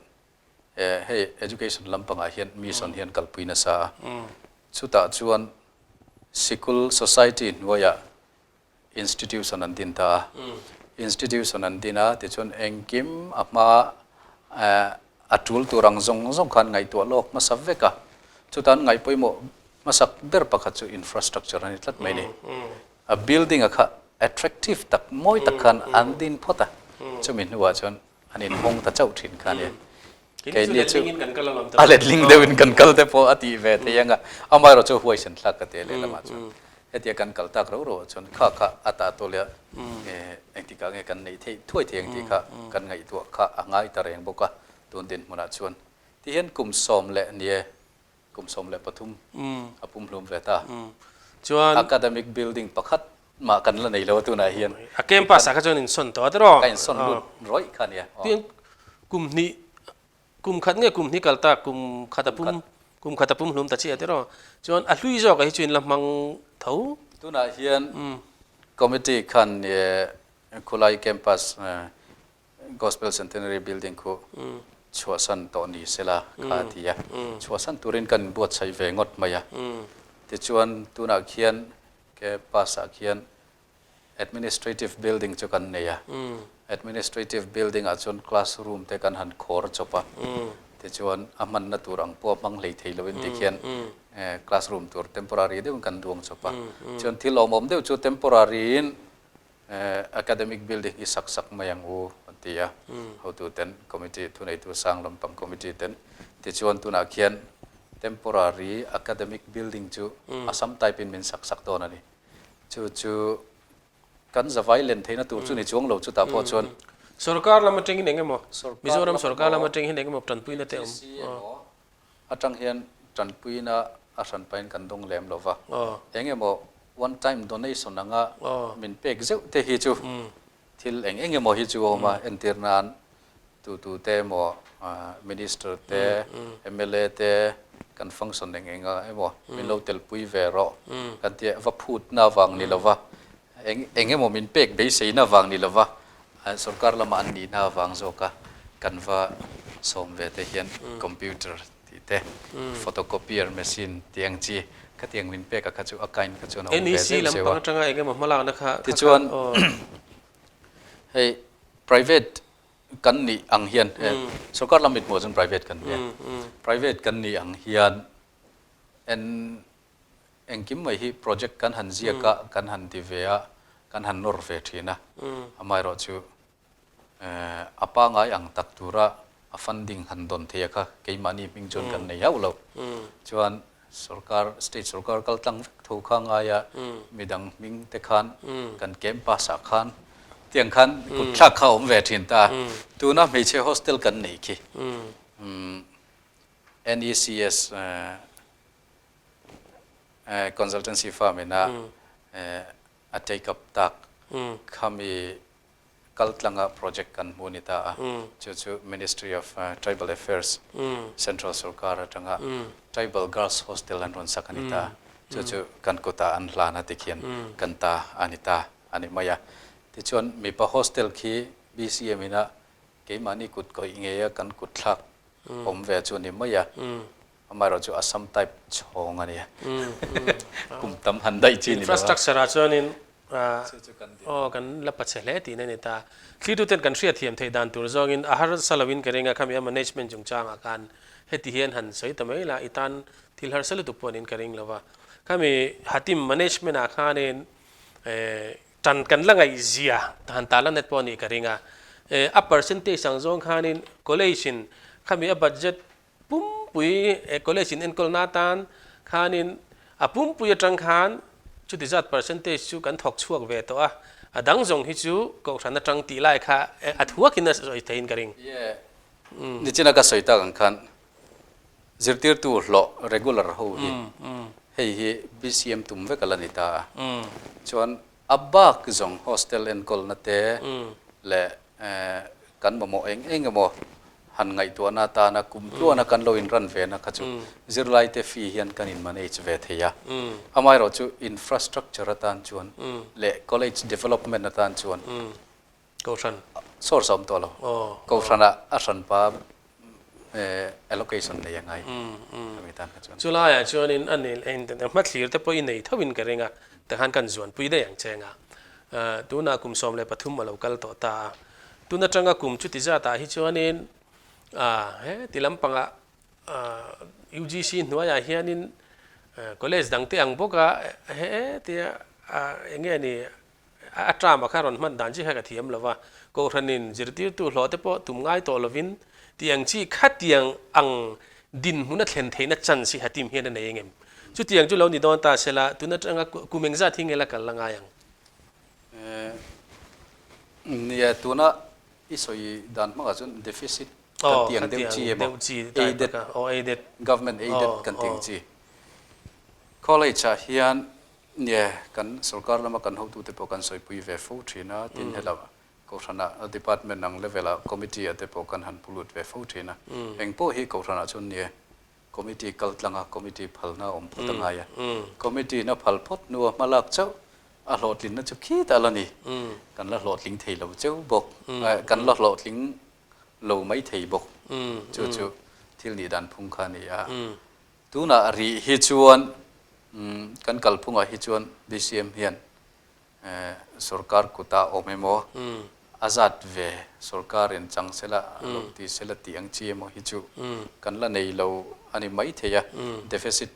hei education lampangah hian mission hian kalpui nasa a, chutah chuan sikul society hnuaiah institution an din ta a, institution an din a tichuan engkim a hma a tul tur ang zawng zawng khan ngaihtuah lawk hmasa vek a, chutan ngaih pawimawh hmasak ber pakhat chu infrastructure a ni tlat mai a ni. A building a kha attractive tak mawi tak khan an din phawt a, chumi hnuah chuan an inhawng ta chauh thin kha a nia. Keini chu a letling deuhin kan kal te pawh a tih ve thei ang a, amaherawh chu huaisen thlak ka ti a lehlamah chuan hetia kan kal tak rau rauah chuan kha kha a tah tawh leh a engtikah nge kan neih theih thuai thei ang tih kha kan ngaihtuah kha a ngai ta reng bawk a tun dinhmunah chuan tihian kum sawm leh nie kum 13 a pumhlum ve ta. Chuan Academic building pakhat mah kan la nei lo a tunah hian. A campus ah kha chuan insawn tawh a tiraw? Ka insawn lut rawih kha nia. Tin kum hnih kum khat nge kum hnih kal ta kum khat a pum kum khat a pumhlum ta chiah a tiraw? Chuan a hlui zawk ah hi chu in la hmang tho. Tunah hian committee khan khulai campus Gospel Centenary Building khu chhuahsan tawh ni sela kha a ti a, chhuahsan turin kan inbuatsaih ve ngawt mai a. Tichuan tunah khian campus ah khian Administrative Building chu kan nei a, Administrative Building ah chuan classroom te kan han khawr chawp a, tichuan a hmanna tur ang pawh a hmang hlei thei loin tikhian classroom tur temporary deuhin kan duang chawp a. Chuan thil awmawm deuh chu temporary in. Academic building hi sak sak mai ang u an ti a, hotu ten committee thuneitu sang lampang committee ten tichuan tunah khian temporary academic building chu Assam type in min sak sak dawn a ni. Chu chu kan zavai len theihna tur chu ni chuang lo chutah pawh chuan. Sorkar lam atangin eng emaw, Mizoram sorkar lam atangin eng emaw tanpuina te awm. Atang hian tanpuina a hran pahin kan dawng lem lo va, eng emaw one time donation anga min pek zeuh te hi chu thil eng eng emaw hi chu a awm a, entir nan tu tu te emaw minister te, mla te kan function eng eng ah emaw min lo telpui ve rawh kan tia va phutna avang ni lo va, eng eng emaw min pek beiseina avang ni lo va, Sorkar lama an nihna avang zawka kan va sawm ve te hian computer tih te, photocopier machine tih ang chi khatiang min pek a kha chu a kind kha chuan a awm ve zeuh zeuh a. Tichuan hei private kan nih ang hian sorkar lam mithmuh chuan private kan nia, private kan nih ang hian en Engkim mai hi project kan han ziak a, kan han ti ve a, kan han nawr ve thin a. Amaherawh chu a pangai ang tak tura a funding han dawn thei a kha keimahni hming chuan kan nei hauh lo. Chuan sorkar, state sorkar kal tlang vek tho kha ngai a, midang hming te khan kan campus ah khan tiang khan kut thlak kha a awm ve thin ta. Tuna hmeichhe hostel kan nei khi NECS Consultancy firm ina a take up tak khami kaltlanga project kan hmu ni ta a, chu chu Ministry of Tribal Affairs Central sorkar atanga Tribal Girls Hostel an rawn sak a ni ta, chu chu kan kutah an hlan a tikhian kan ta a ni ta a ni mai a. Tichuan mipa hostel khi BCM ina keimahni kut kawih ngeia kan kut thlak awm ve chu a ni mai a. Amaherawh chu Assam type chhawng a nia. Kum tam han daih chi ni lo a. Infrastructure ah chuanin aw kan la pache hle tihna a ni ta. Thlituten kan hriatthiam theih dan tur zawngin a harsa loin ka ring a, khami a management chungchangah khan heti hian han sawi ta mai la, i tan thil harsa lutuk pawh niin ka ring lo va. Khami Hatim management ah khanin tan kan la ngaihzia han ta la net pawh a nih ka ring a. A percentage ang zawng khanin college in khami a budget Pumpui e college in enkawl na atan khanin a pumpui atang khan chuti zat percentage chu kan thawk chhuak ve tawh a, a dang zawng hi chu kohhran atang tih lai kha a thuakin a sawi theiin ka ring. Ye, nichina ka sawi tak ang khan zirtirtu hlawh regular ho hi hei hi BCM tum vek a la ni ta a, chuan a bak zawng hostel enkawlna te leh Kan mamawh eng eng emaw han ngaihtuahna atana kum tluana kan lo inran vena kha chu zirlaite fee hian kan in manage ve thei a. Amaherawh chu infrastructure atan chuan leh college development atan chuan Kohhran source a awm tawh lo. Kohhranah a hranpa allocation nei a ngai khami tan kha chuan. Chu laiah chuanin a ni hmathlir te pawh i nei tho in ka ring a, tikhan kan zuanpui daih ang che anga. Tunah kum 13 a lo kal tawh ta a, tun atanga kum chuti zatah hi chuanin he ti lampangah UGC hnuaiah hianin college dangte ang bawka he tia eng nge ni a term a kha rawn hman dan chi kha ka thiam lo va, Kohhranin zirtirtu hlawh te pawh tum ngai tawh lovin tiang chi khatiang ang dinhmun a thlen theihna chance hi Hatim hian a nei engem? Chutiang chu lo ni dawn ta sela, tun atanga kum engzat hi nge la kal la ngai ang? Nia, tuna i sawi dan hmangah chuan deficit kan ti ang deuh chi emaw, aided, government aided kan ti ang chi. College ah hian nia, kan sorkar lama kan hotute pawh kan sawipui ve fo thin a, tin hela Kohhranah department ang level ah committee ah te pawh kan han pu lut ve fo thin a. Engpawh hi Kohhranah chuan nia, Committee kal tlang a, committee phalna a awm phawt a ngai a. Committee in a phal phawt hnu a hmalak chauh a hlawhtlinna chu khitah la ni. Kan la hlawhtling thei lo cheu bawk. Kan la hlawhtling lo mai thei bawk. Chu chu thil nih dan phung kha a ni a. Tunah rih hi chuan kan kalphungah hi chuan BCM hian Sorkar kuta awm emaw, a zat ve sorkarin chang sela lo ti sela tih ang chi emaw hi chu kan la nei lo a ni mai thei a. Deficit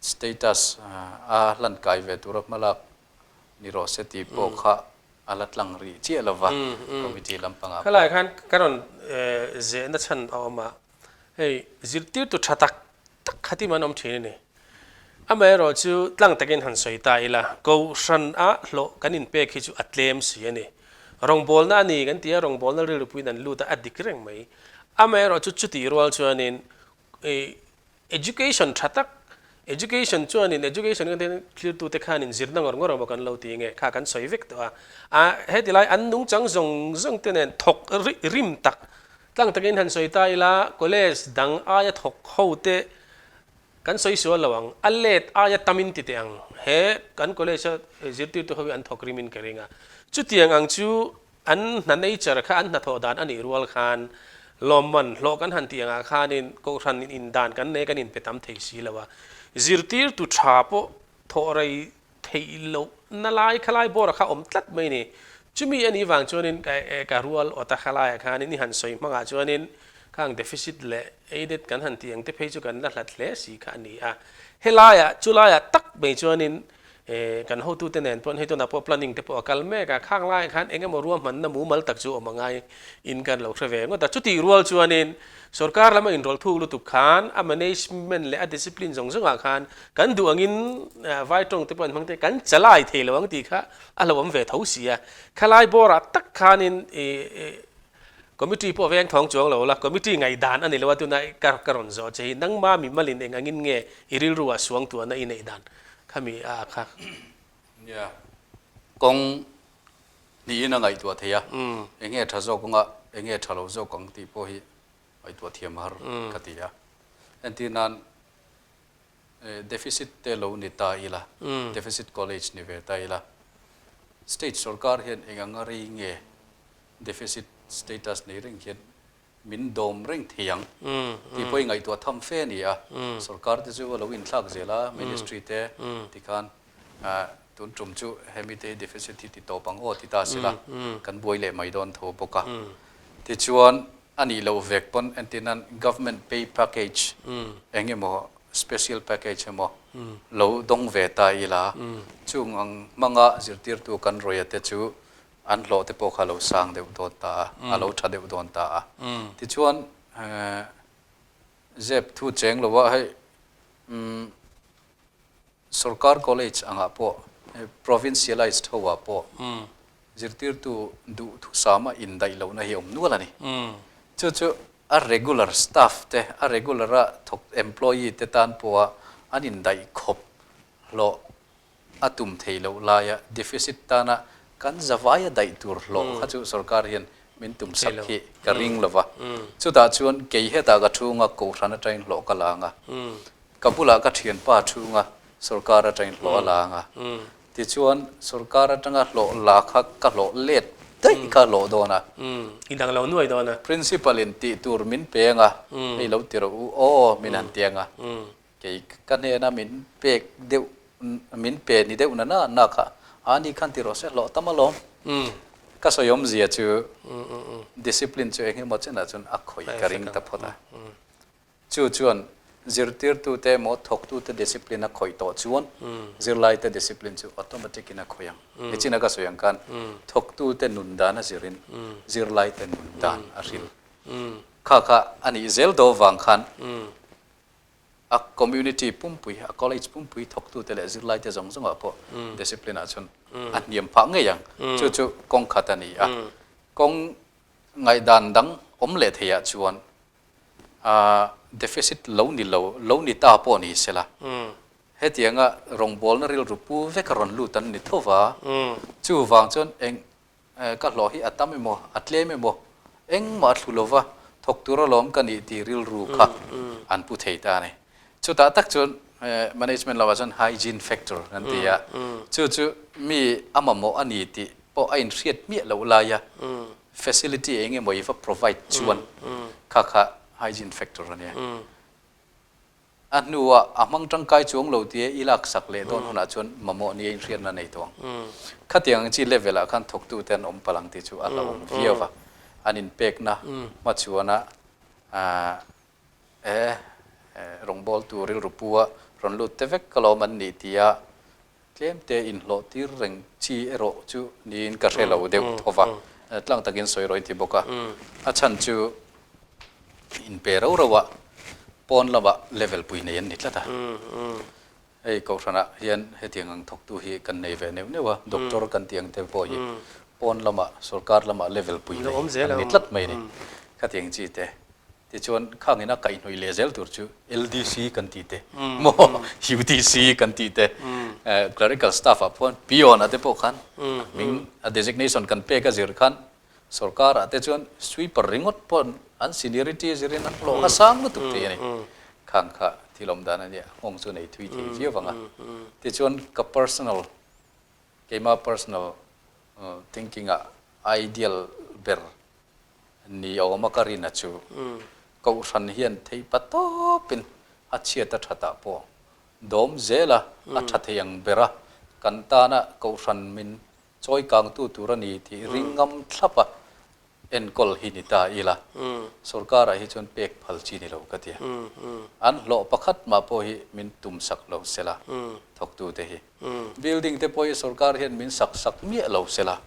status a hlan kai ve tura hmalak Ni rawh se tih pawh kha a la tlang rih chiah lo va, committee lampangah pawh. Khalai khan ka rawn zehna chhan a awm a, hei zirtirtu tha tak tak khatim an awm thin a ni. Amaherawh chu tlang takin han sawi ta ila, Kohhran ah hlawh kan inpek hi chu a tlem si a ni. Rawngbawlna a ni kan ti a, rawngbawlna rilrupuiin an lut a, a dik reng mai. Amaherawh chu chutih rual chuanin Education tha tak, Education chuanin education kan tih thlirtute khanin zirna ngawr ngawr emaw kan lo ti nge kha kan sawi vek tawh a. A heti lai an nungchang zawng zawng te nen thawk rim tak tlang takin han sawi ta ila college dang aia thawk ho te kan sawi sual lo ang, a let aia tamin ti teh ang. He kan college a zirtirtu ho hi an thawk rimin ka ring a. Chutiang ang chu An hna nature kha an hnathawh dan a nih rual khan lawmman hlawh kan han tih angah khanin kohhran in dan kan nei kan inpe tam thei si lo a, zirtirtu tha pawh thawh rei theih loh na lai khalai bawra kha awm tlat mai ni. Chumi a nih vang chuanin ka rual awta khalaiah khanin i han sawi hmangah chuanin khang deficit leh aided kan han tih ang te phei chu kan la hlat hle si kha a ni a. Helaiah chulaiah tak mai chuanin Kan hotute nen pawh hei tunah pawh planning te pawh a kal mek a, khang laiah khan eng emaw ruahmanna mumal tak chu awm a ngai in kan lo hre ve ngawt a. Chutih rual chuanin sorkar lama inrawlh thuk lutuk khan a management leh a discipline zawng zawngah khan kan duh angin vai tawng te pawh an hmang te kan chalai thei lo ang tih kha a hlauhawm ve tho si a. Khalai bawrah tak khanin Committee pawh veng thawng chuang lo la, committee ngaihdan a ni lo a, tuna ka ka rawn zawh che hi nangma mimalin eng angin nge i rilru ah suang tuahna i neih dan khami a kha. Nia, kawng hnihin a ngaihtuah thei a, eng nge tha zawk anga eng nge tha lo zawk ang tih pawh hi ngaihtuah thiam har ka ti a. Entir nan deficit te lo ni ta ila, deficit college ni ve ta ila, state sorkar hian eng anga rei nge deficit status nei reng hian min dawm reng thei ang tih pawh i ngaihtuah tham fe a ni a. Sorkar te chu a lo inthlak zel a, ministry te tikhan tun tum chu hemi te hi deficit hi ti tawp ang aw ti ta sela kan buai leh mai dawn tho bawk a. Tichuan a nih loh vek pawn entir nan government pay package eng emaw special package emaw lo dawng ve ta ila chung ang hmanga zirtirtu kan rawih te chu an hlawh te pawh kha a lo sang deuh dawn ta a, a lo tha deuh dawn ta a. Tichuan zep thu cheng lo a hei sorkar college angah pawh provincialized ho ah pawh zirtirtu duh thusama indaih lohna hi a awm nual a ni. Chu chu a regular staff te, a regular a thawk employee te tan pawha an indaih khawp hlawh a tum thei loh laia deficit tana kan zavaia daih tur hlawh kha chu sorkar hian min tum sak hi ka ring lo va. Chutah chuan kei hetah ka chhunga kohhran atangin hlawh ka la ang a, ka bulah ka thianpa chhunga sorkar atangin hlawh a la ang a, tichuan sorkar atanga hlawh la kha ka hlawh let daih kha hlawh dawn a. Indang lo nuai dawn a. Principal in tih tur min pe ang a, hei lo ti rawh u aw min han ti ang a. Kei ka hnena min pek deuh, min pe ni deuh na na na kha a ni khan ti rawh se hlawh tam alawm. Ka sawi awmzia chu discipline chu eng emaw chenah chuan a khawih ka ring ta phawt a. Chu chuan zirtirtute emaw thawktute discipline a khawih tawh chuan zirlaite discipline chu automatic in a khawih ang. Nichina ka sawi ang khan thawktute nun dan a zirin zirlaite nun dan a hril. Kha kha a nih zel daw vang khan A community pumpui, a college pumpui thawktute leh zirlaite zawng zawngah pawh discipline ah chuan a hniam phah ngei ang. Chu chu kawng khat a ni a. Kawng ngaihdan dang awm leh theiah chuan deficit lo ni lo, lo ni ta pawh ni sela, hetianga rawngbawlna rilru pu vek a rawn lut an ni tho va, chuvang chuan eng Ka hlawh hi a tam emaw, a tlem emaw, engmah a thlu lova thawk tur alawm ka nih tih rilru kha an pu thei ta a ni. Chutah tak chuan management lamah chuan hygiene factor an ti a, chu chu mi a mamawh a ni tih pawh a inhriat miah loh laia facility eng emaw i va provide chuan kha kha hygiene factor a nia. A hnuah a hmang tangkai chuang lo tia i laksak leh dawn hunah chuan mamawh nia inhriatna nei tawh ang. Khatiang ang chi level ah khan thawktute an awm palh ang tih chu a hlauhawm viau va. An inpekna hmachhuana e rawngbawltu rilru pu a rawn lut te vek ka lawm an nih tia. Tlem te inhlawh tir reng chi erawh chu niin ka hre lo deuh tho va, tlang takin sawi rawh i ti bawk a. A chhan chu inpe rau rau a, pawn lamah level pui nei an ni tlat a. Hei Kohhranah hian hetiang ang thawktu hi kan nei ve neuh neuh a, doctor kan tih ang te pawh hi pawn lamah sorkar lamah level pui nei an ni tlat mai a ni. Khatiang chi te Tichuan, khangin a kaihhnawih leh zel tur chu LDC kan tih te, maw UDC kan tih te, clerical staff ah pawh peon ah te pawh khan a hming a designation kan pek a zir khan sorkar ah te chuan sweeper ringawt pawh an seniority a zirin an hlawh kha sang lutuk thei a ni. Khang kha thil awm dan a nia, nghawng chu nei thui thei viau vang a. Tichuan, ka personal, keima personal thinking ah ideal ber Ni awma ka rina chu Kohhran hian thei pa tawpin a chhiat a thatah pawh dawm zel a, a tha thei ang ber a, kan tana Kohhran min chawi kangtu tur a ni tih ring ngam thlap a enkawl hi ni ta ila, sorkarah hi chuan pek phal chi ni lo ka ti a. An hlawh pakhat mah pawh hi min tum sak lo sela thawktute hi. Building te pawh hi sorkar hian min sak sak miah lo sela.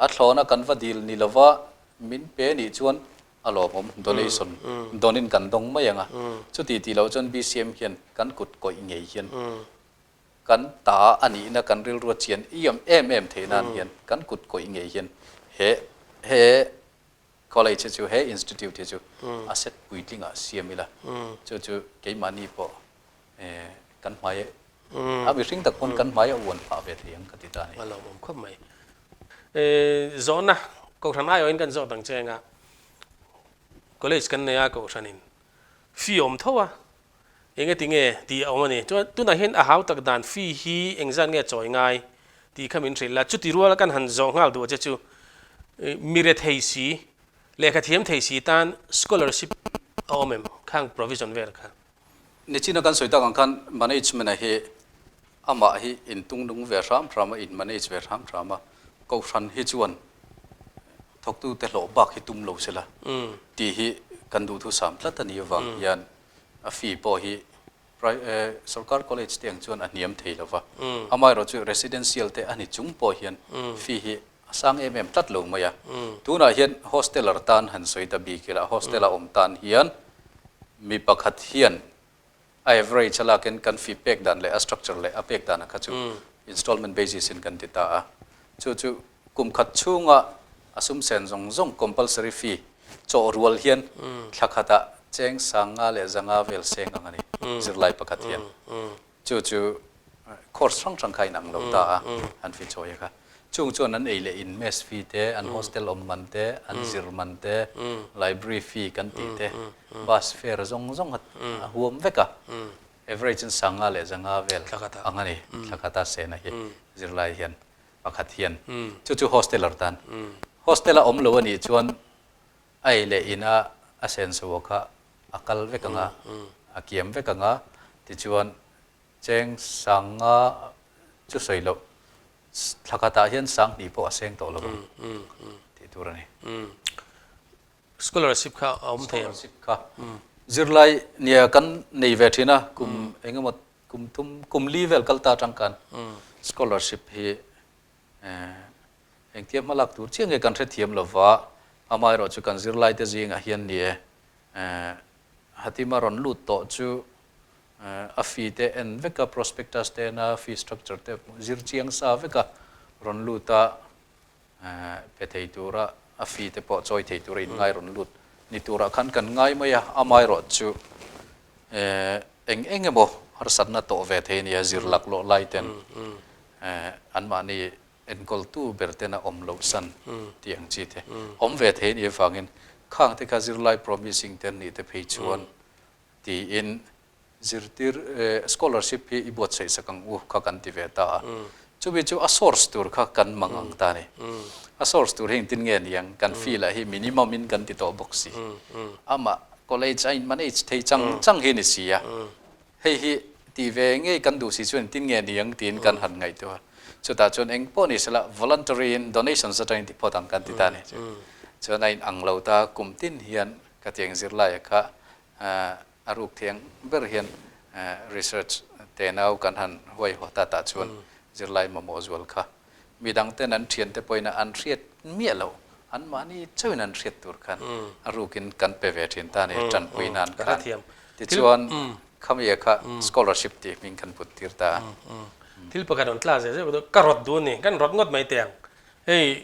A thlawna kan va dil ni lova min pe nih chuan a lawmawm, donation, dawnin kan dawng mai ang a. Chuti tih loh chuan BCM hian kan kut kawih ngei hian kan ta a nihna kan rilrua chian iam em em theih nan hian kan kut kawih ngei hian he he college hi chu he institute hi chu a set puitlingah siam ila chu chu keimahni pawh kan hmai a mihring tak pawn kan hmai a uan phah ve thei ang ka ti ta a ni. A lawmawm khawp mai. Zawhna Kohhran aiawhin kan zawh dang che anga college kan nei a Kohhranin fee awm tho a enge ti nge tih a awm a ni. Chuan tunah hian a hau tak dan fee hi engzat nge chawi ngai tih kha min hrilh la. Chuti ruala kan han zawh nghal duh che chu mi rethei si lehkha thiam thei si tan scholarship a awm em khang provision vel kha. Nichina kan sawi tak ang khan management a hi amah hi intungnung ve hram hram a, in manage ve hram hram a, Kohhran hi chuan thawktute hlawh bak hi tum lo sela tih hi kan duhthusam tlat a nih avang hian a fee pawh hi sorkar college te ang chuan a hniam thei lo va, amaherawhchu residential te a ni chung pawh hian fee hi a sang em em tlat lo mai a. Tunah hian hosteler tan han sawi ta bik ila, hostel a awm tan hian mi pakhat hian a average a lakin kan fee pek dan leh a structure leh a pek dan kha chu installment basis in kan ti ta a. Chu chu kum khat chhunga a sum sen zawng zawng compulsory fee chawh rual hian thla khatah cheng sanga leh zanga vel seng ang a ni zirlai pakhat hian. Chu chu course hrang hrang kha inang lo ta a, an fi chawi a kha. Chung chuan an ei leh in mess fee te, an hostel awm man te, an zir man te, library fee kan tih te, bus fare zawng zawng a huam vek a. Average in sanga leh zanga vel ang a ni, thla khata sena hi zirlai hian pakhat hian. Chu chu hosteler tan. Hostel a awm lo a nih chuan A ei leh ina a senso kha a kal vek ang a, a kiam vek ang a, tichuan cheng sanga chu sawi loh thla khatah hian sang hnih pawh a seng tawh lo ang tih tur a ni. Scholarship kha a awm thei ang. Scholarship kha zirlai nia kan nei ve thin a, kum engemaw kum thum kum li vel kal ta atang khan scholarship hi Engtia hmalak tur chiah nge kan hrethiam lova, amaherawh chu kan zirlaite zingah hian ni e, Hatima rawn lut tawh chu a fee te en vek a, prospectus te en a, fee structure te zir chiang sa vek a rawn lut a, pe thei tura a fee te pawh chawi thei tura inngai rawn lut ni turah khan kan ngai mai a, amaherawh chu eng eng emaw harsatna tawh ve thei a nia zir laklawh lai ten anmahni enkawltu ber ten a awm loh san tih ang chi te awm ve thei a nih avangin khang te kha zirlai promising te an nih te phei chuan tiin zirtir scholarship hi i buatsaih sak ang u kha kan ti ve ta a. Chumi chu a source tur kha kan mang ang ta a ni. A source tur hi engtin nge ni ang kan fee lah hi minimum in kan ti tawh bawk si. Amah college a in manage thei chang chang hi ni si a. Hei hi tih ve ngei kan duh si chuan engtin nge ni ang tiin kan han ngaihtuah a. Chutah chuan eng pawh ni sela voluntary in donations atangin ti phawt ang kan ti ta a ni. Chuan a inang lo ta kum tin hian ka tiang zirlaia kha a ruk thiang ber hian research tenau kan han huaihawt a tah chuan. Zirlai mamawh zual kha midang ten an thiante pawhin an hriat miah loh, anmahni chauhin an hriat tur khan a rukin kan pe ve thin ta a ni, tanpui nan khan. Tichuan khami kha scholarship tih hming kan put tir ta a. Thil pakhat rawn tla zeh zeuh deuh, ka rawt duh a ni, kan rawt ngawt mai teh ang. Hei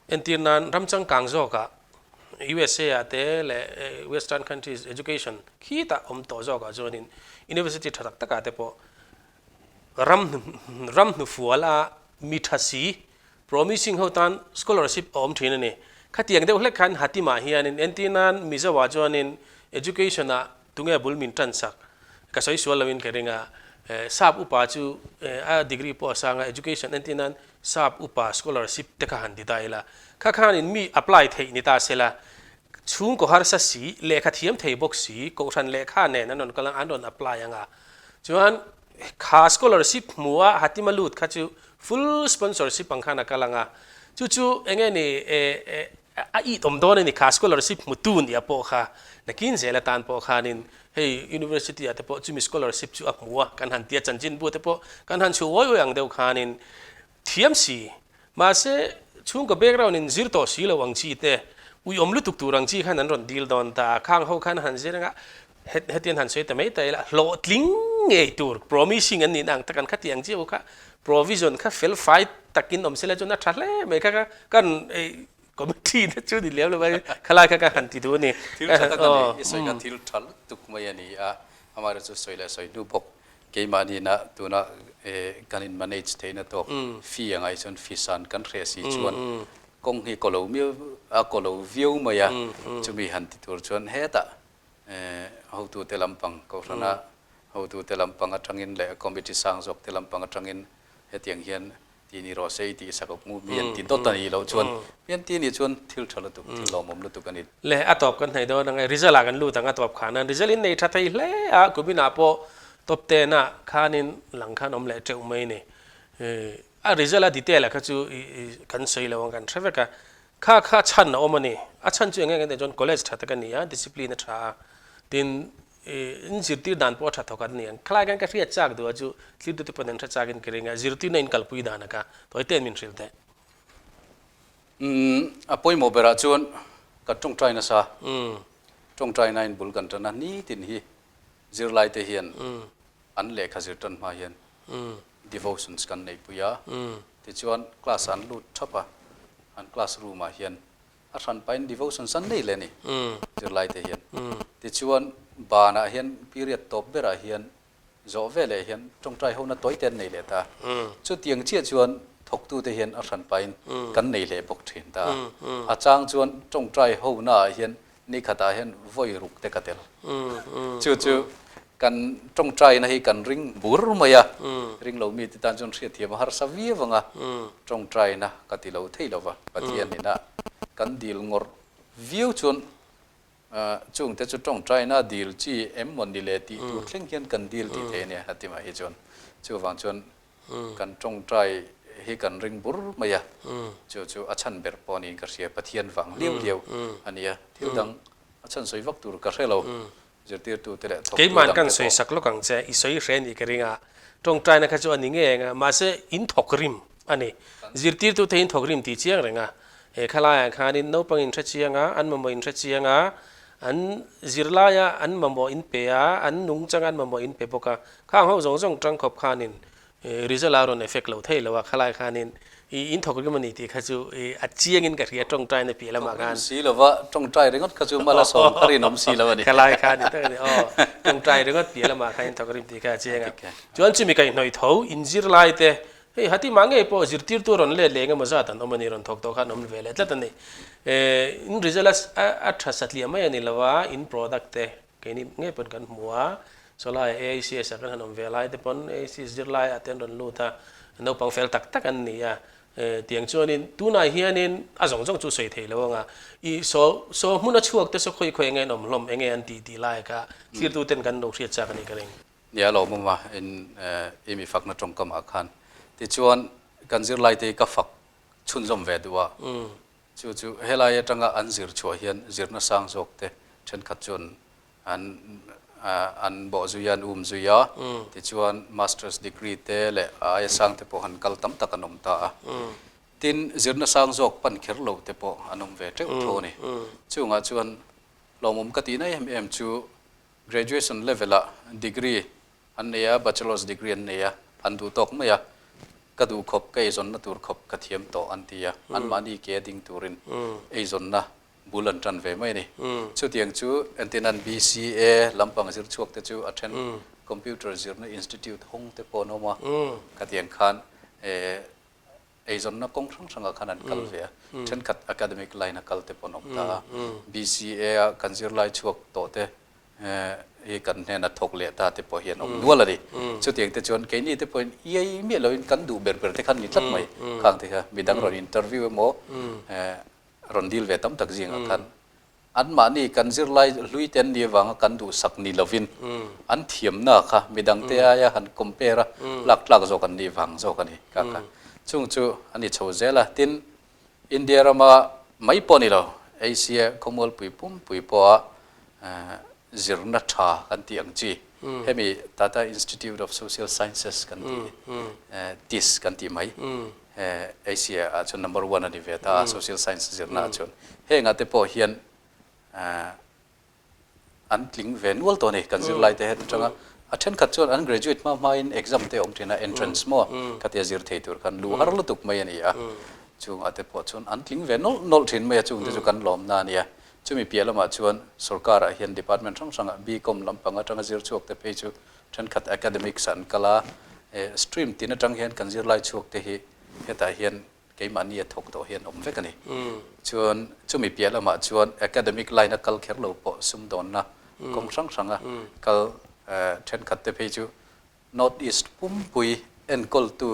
entir nan ram changkang zawkah USA ah te leh western countries education khitah awm tawh zawkah chuanin university tha tak takah te pawh Ram ram hnufual a mi tha si, promising ho tan scholarship a awm thin a ni. Khatiang deuh hlek khan Hatimah hianin entir nan Mizoah chuanin education ah tunge bul min tan sak ka sawi sual loin ka ring a, sap upa chu a degree pawh a sang a, education entir nan sap upa scholarship te kha han ti ta ila, kha khanin mi apply theih ni ta sela, chhungkaw harsa si, lehkha thiam thei bawk si, kohhran lehkha nen an rawn kal ang, an rawn apply ang a. Chuan kha scholarship hmu a Hatima lut kha chu full sponsorship ang khan a kal ang a, chu chu enge ni a it awm dawn a ni kha scholarship hmu tu nia pawh kha nakin zel atan pawh khanin hei university ah te pawh chumi scholarship chu a hmu a kan han tia chanchinbu te pawh kan han chhuh uai uai ang deuh khanin thiam si mahse chhungkaw background in zir tawh si lo ang chi te uiawm lutuk tur ang chi khan an rawn dil dawn ta a, khang ho khan han zir anga Hetian han sawi ta mai ta ila, hlawhtling ngei tur promising an nihna ang tak an khati ang chiah u kha, provision kha fel fai takin awm sela chuan a tha hle mai kha kha kan committee te chu ni lem lo mai khalai kha ka han ti duh a ni. Thil tha tak a ni, i sawi kha thil tha lutuk mai a ni a, amaherawhchu sawi leh sawi hnu bawk keimahni-na tuna kan in manage theihna tawk fee angai chuan fee san kan hreh si chuan kawng hi kaw lo miau a kaw lo viau mai a, chumi han ti tur chuan hetah Hotute lampang Kohhrana hotute lampang atangin leh committee sang zawkte lampang atangin hetiang hian ti ni rawh se i tih sak awk mu mi an ti dawt a nih loh chuan mi an ti nih chuan thil tha lutuk, thil lawmawm lutuk a ni. Le a tawp kan hnaih dawn ang e, result ah kan lut ang a tawp khan a, result in nei tha thei hle a, kumin ah pawh top ten ah khanin lang khan awm leh teuh mai ni. A result a detail ah kha chu kan sawi lo ang kan hre vek a, Kha kha chhan a awm a ni. A chhan chu eng eng tih chuan college tha tak a ni a, discipline a tha a, tin in zirtir dan pawh a tha thawk a ni ang. Khalai khan ka hriat chak duh a chu thiltute pawn an hre chak in ka ring a, zirtirna in kalpui dan a ka tawi ten min hrilh teh. Umm a pawimawh berah chuan kan tawngtai nasa, tawngtaina in bul kan tan a, nitin hi zirlai te hian an lehkha zir tan hma hian devotions kan neihpui a, tichuan class an lut thap a, an class room ah hian a hran pahin devotions an nei leh a ni zirlai te hian. Tichuan banah hian period tawp berah hian zawh veleh hian tawngtai hona tawi te an nei leh ta. Chutiang chiah chuan thawktute hian a hran pahin kan nei leh bawk thin ta a. A chang chuan tawngtai hona ah hian Ni khatah hian vawi ruk te ka tel. Chu chu kan tawngtaina hi kan ring bur mai a, ring lo mite tan chuan hriatthiam a harsa viau ang a, tawngtaina ka ti lo thei lo va, Pathian ina kan dil ngawrh viau chuan chungte chu tawngtaina dil chi em maw ni le tih tur thleng hian kan dil tih thei a nia a ti mah hi chuan. Chuvang chuan Kan tawngtai hi kan ring bur mai a, chu chu a chhan ber pawh niin ka hria, Pathian vang liau liau a nia, thil dang a chhan sawi vak tur ka hre lo, zirtirtute leh thawktu Keimahn kan dangte sawi pawh. sak lawk ang che, i sawi hre nih ka ring a, tawngtaina kha chu a ni ngei ang a, mahse in thawk rim a ni, zirtirtute in thawk rim tih chiang reng a, he khalaiah khanin naupang in hre chiang a, an mamawh in hre chiang a, an zirlaia an mamawh in pe a, an nungchanga an mamawh in pe bawk a, Khang ho zawng zawng tang khawp khanin result a rawn effect lo thei lo a, khalai khanin i in thawk rim a ni tih kha chu a chiangin ka hria tawngtaina piah lamah khan. Thawk rim si lova tawngtai ringawt kha chu mala sawm kha rinawm si lo a ni. Khalai khan ni tak a ni aw, tawngtai ringawt piah lamah khan in thawk rim tih kha a chiang a. Chuan chumi kaihhnawih tho inzir lai te, hei Hatima ngei pawh zirtirtu rawn let leh engemaw zat an awm a ni, rawn thawk tawh khan awm ve leh tlat a ni. In result a tha satliah mai a ni lo a, in product te Keini ngei pawn kan hmu a, chawlai AICS ah kan han awm ve lai te pawn AICS zirlai ah te an rawn lut a, naupang fel tak tak an ni a, tiang chuanin tunah hianin a zawng zawng chu sawi thei lo ang a, i saw saw hmun a chhuak te saw khawi khawi enge an awm hlawm enge an tih tih lai kha thirtu ten kan lo hriat chak a ni ka ring. Nia lo awm a, in i mi fakna tawngkam ah khan tichuan kan zirlai te hi ka fak chhunzawm ve duh a, Chu chu helai atanga an zir chhuah hian zirna sang zawk te thenkhat chuan an an bawh zui a, an um zui a, tichuan Masters degree te leh a aia sang te pawh han kal tam tak an awm ta a. Tin, zirna sang zawk pan kher lo te pawh an awm ve teuh tho a ni. Chungah chuan lawmawm ka tihna em em chu graduation level ah degree an nei a, bachelor's degree an nei a, an duh tawk mai a, ka duh khawp, ka eizawnna tur khawp ka thiam tawh an ti a, anmahni ke a ding turin eizawnna bul an tan ve mai a ni. Chutiang chu entirnan BCA lampang zir chhuak te chu a then computer zirna institute hawng te pawh an awm a, khatiang khan eizawnna kawng hrang hrangah khan an kal ve a, thenkhat academic line a kal te pawh an awm ta a, BCA a kan zirlai chhuak tawh te hi kan hnena thawk leh ta te pawh hi an awm nual a ni. Chutiang te chuan keini te pawhin iai miah loin kan duh ber ber te khan ni tlat mai khang te kha midang rawn interview emaw rawn dil ve tam tak zingah khan anmahni kan zirlai hlui te an nih avanga kan duhsak ni lovin an thiamna kha midangte aia han compare a lak tlak zawk an nih vang zawk a ni kha kha. Chung chu a ni chho zel a, tin India rama mai pawh ni lo Asia khawmualpui pumpui pawha zirna tha kan tih ang chi hemi Tata Institute of Social Sciences kan tih TISS kan tih mai Asia ah chuan number one a ni ve ta a social science zirna ah chuan hengah te pawh hian an tling ve nual tawh a ni kan zirlai te het atanga a thenkhat chuan an graduate hma hma in exam te a awm thin a entrance maw khatia zir thei tur khan lu har lutuk mai a ni a chungah te pawh chuan an tling ve nawlh nawlh thin mai a chung te chu kan lawmna a nia chumi piah lamah chuan sorkar ah hian department hrang hrangah BCom lampang atanga zir chhuak te phei chu Thenkhat academics an kal a, stream tin atang hian kan zirlai chhuak te hi hetah hian keimahni a thawk tawh hian awm vek a ni. Chuan chumi piah lamah chuan academic line a kal kher lo pawh sumdawnna kawng hrang hranga kal thenkhat te phei chu North East pumpui enkawltu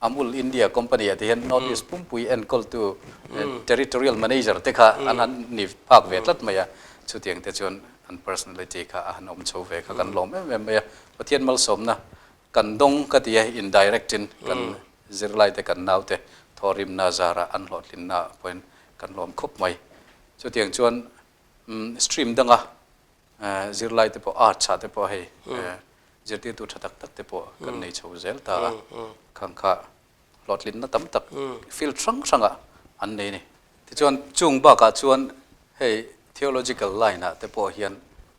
Amul India company ah te hian North East pumpui enkawltu Territorial Manager te kha an han ni phak ve tlat mai a, chutiang te chuan an personality kha a han awm chho ve kha kan lawm em em mai a. Pathian malsawmna kan dawng ka ti a, indirect in kan zirlai te kan nau te thawhrimna zarah an hlawhtlinna ah pawhin kan lawm khawp mai. Chutiang chuan stream danga Zirlai te pawh arts ah te pawh hei zirtirtu tha tak tak te pawh kan nei chho zel ta a, khang kha hlawhtlinna tam tak field hrang hrangah an nei a ni. Tichuan chung bakah chuan hei theological line ah te pawh hian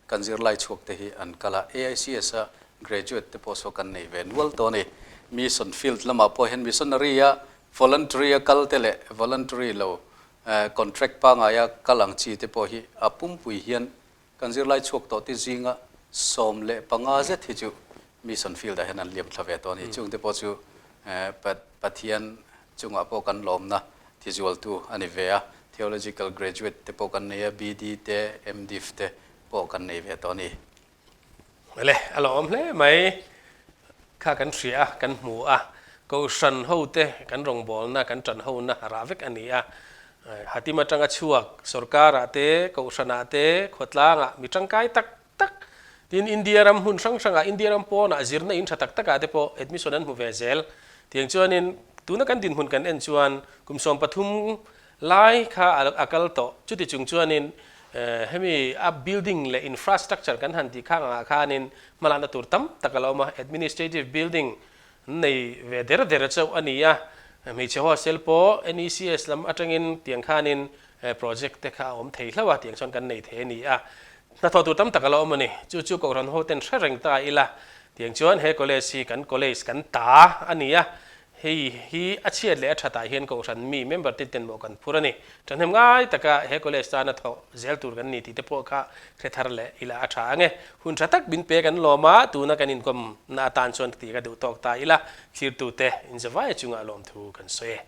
kan zirlai chhuak te hi an kal a, AICS a graduate te pawh saw kan nei ve nual tawh a ni. Mission field lamah pawh hian missionary a voluntary a kal te leh voluntary lo Contract pangaia kal ang chi te pawh hi a pumpui hian kan zirlai chhuak tawh te zinga 15 zet hi chu mission field ah hian an liam thla ve tawh a ni. Chung te pawh chu Pathian chungah pawh kan lawmna tizualtu a ni ve a. Theological graduate te pawh kan nei a, BD te, MDiv te pawh kan nei ve tawh a ni. Le, a lo awm hle mai. Kha kan hria a, kan hmu a. Kohhran hote kan rawngbawlna, kan tan hona rah vek a ni a. Hatim atanga chhuak sorkarah te, kohhranah te, khawtlangah mi tangkai tak tak tin India ram hmun hrang hrangah, India ram pawnah zirna in tha tak takah te pawh admission an hmu ve zel. Tiang chuanin tuna kan dinhmun kan en chuan kum 13 Lai kha a kal tawh. Chuti chung chuanin hemi a building leh infrastructure kan han tih khang angah khanin hmalakna tur tam tak a lo awm a. Administrative building nei ve der der chauh a ni a. Hmeichhe hostel pawh NECS lam atangin tiang khanin project te kha a awm thei hlauh a, tiang chuan kan nei thei a ni a. Hnathawh tur tam tak a lo awm a ni. Chu chu Kohhran hoten hre reng ta ila. Tiang chuan he college hi kan college kan ta a ni a. Hei hi a chhiat leh a thatah hian Kohhran mi member te ten mawh kan phur a ni. Thahnem ngai taka he college tana thawh zel tur kan ni tih te pawh kha hre thar leh ila a tha ang e. Hun tha tak min pek an lawm a, tuna kan inkawmna atan chuan tih ka duh tawk ta ila, thlirtute inzavai chungah lawmthu kan sawi e.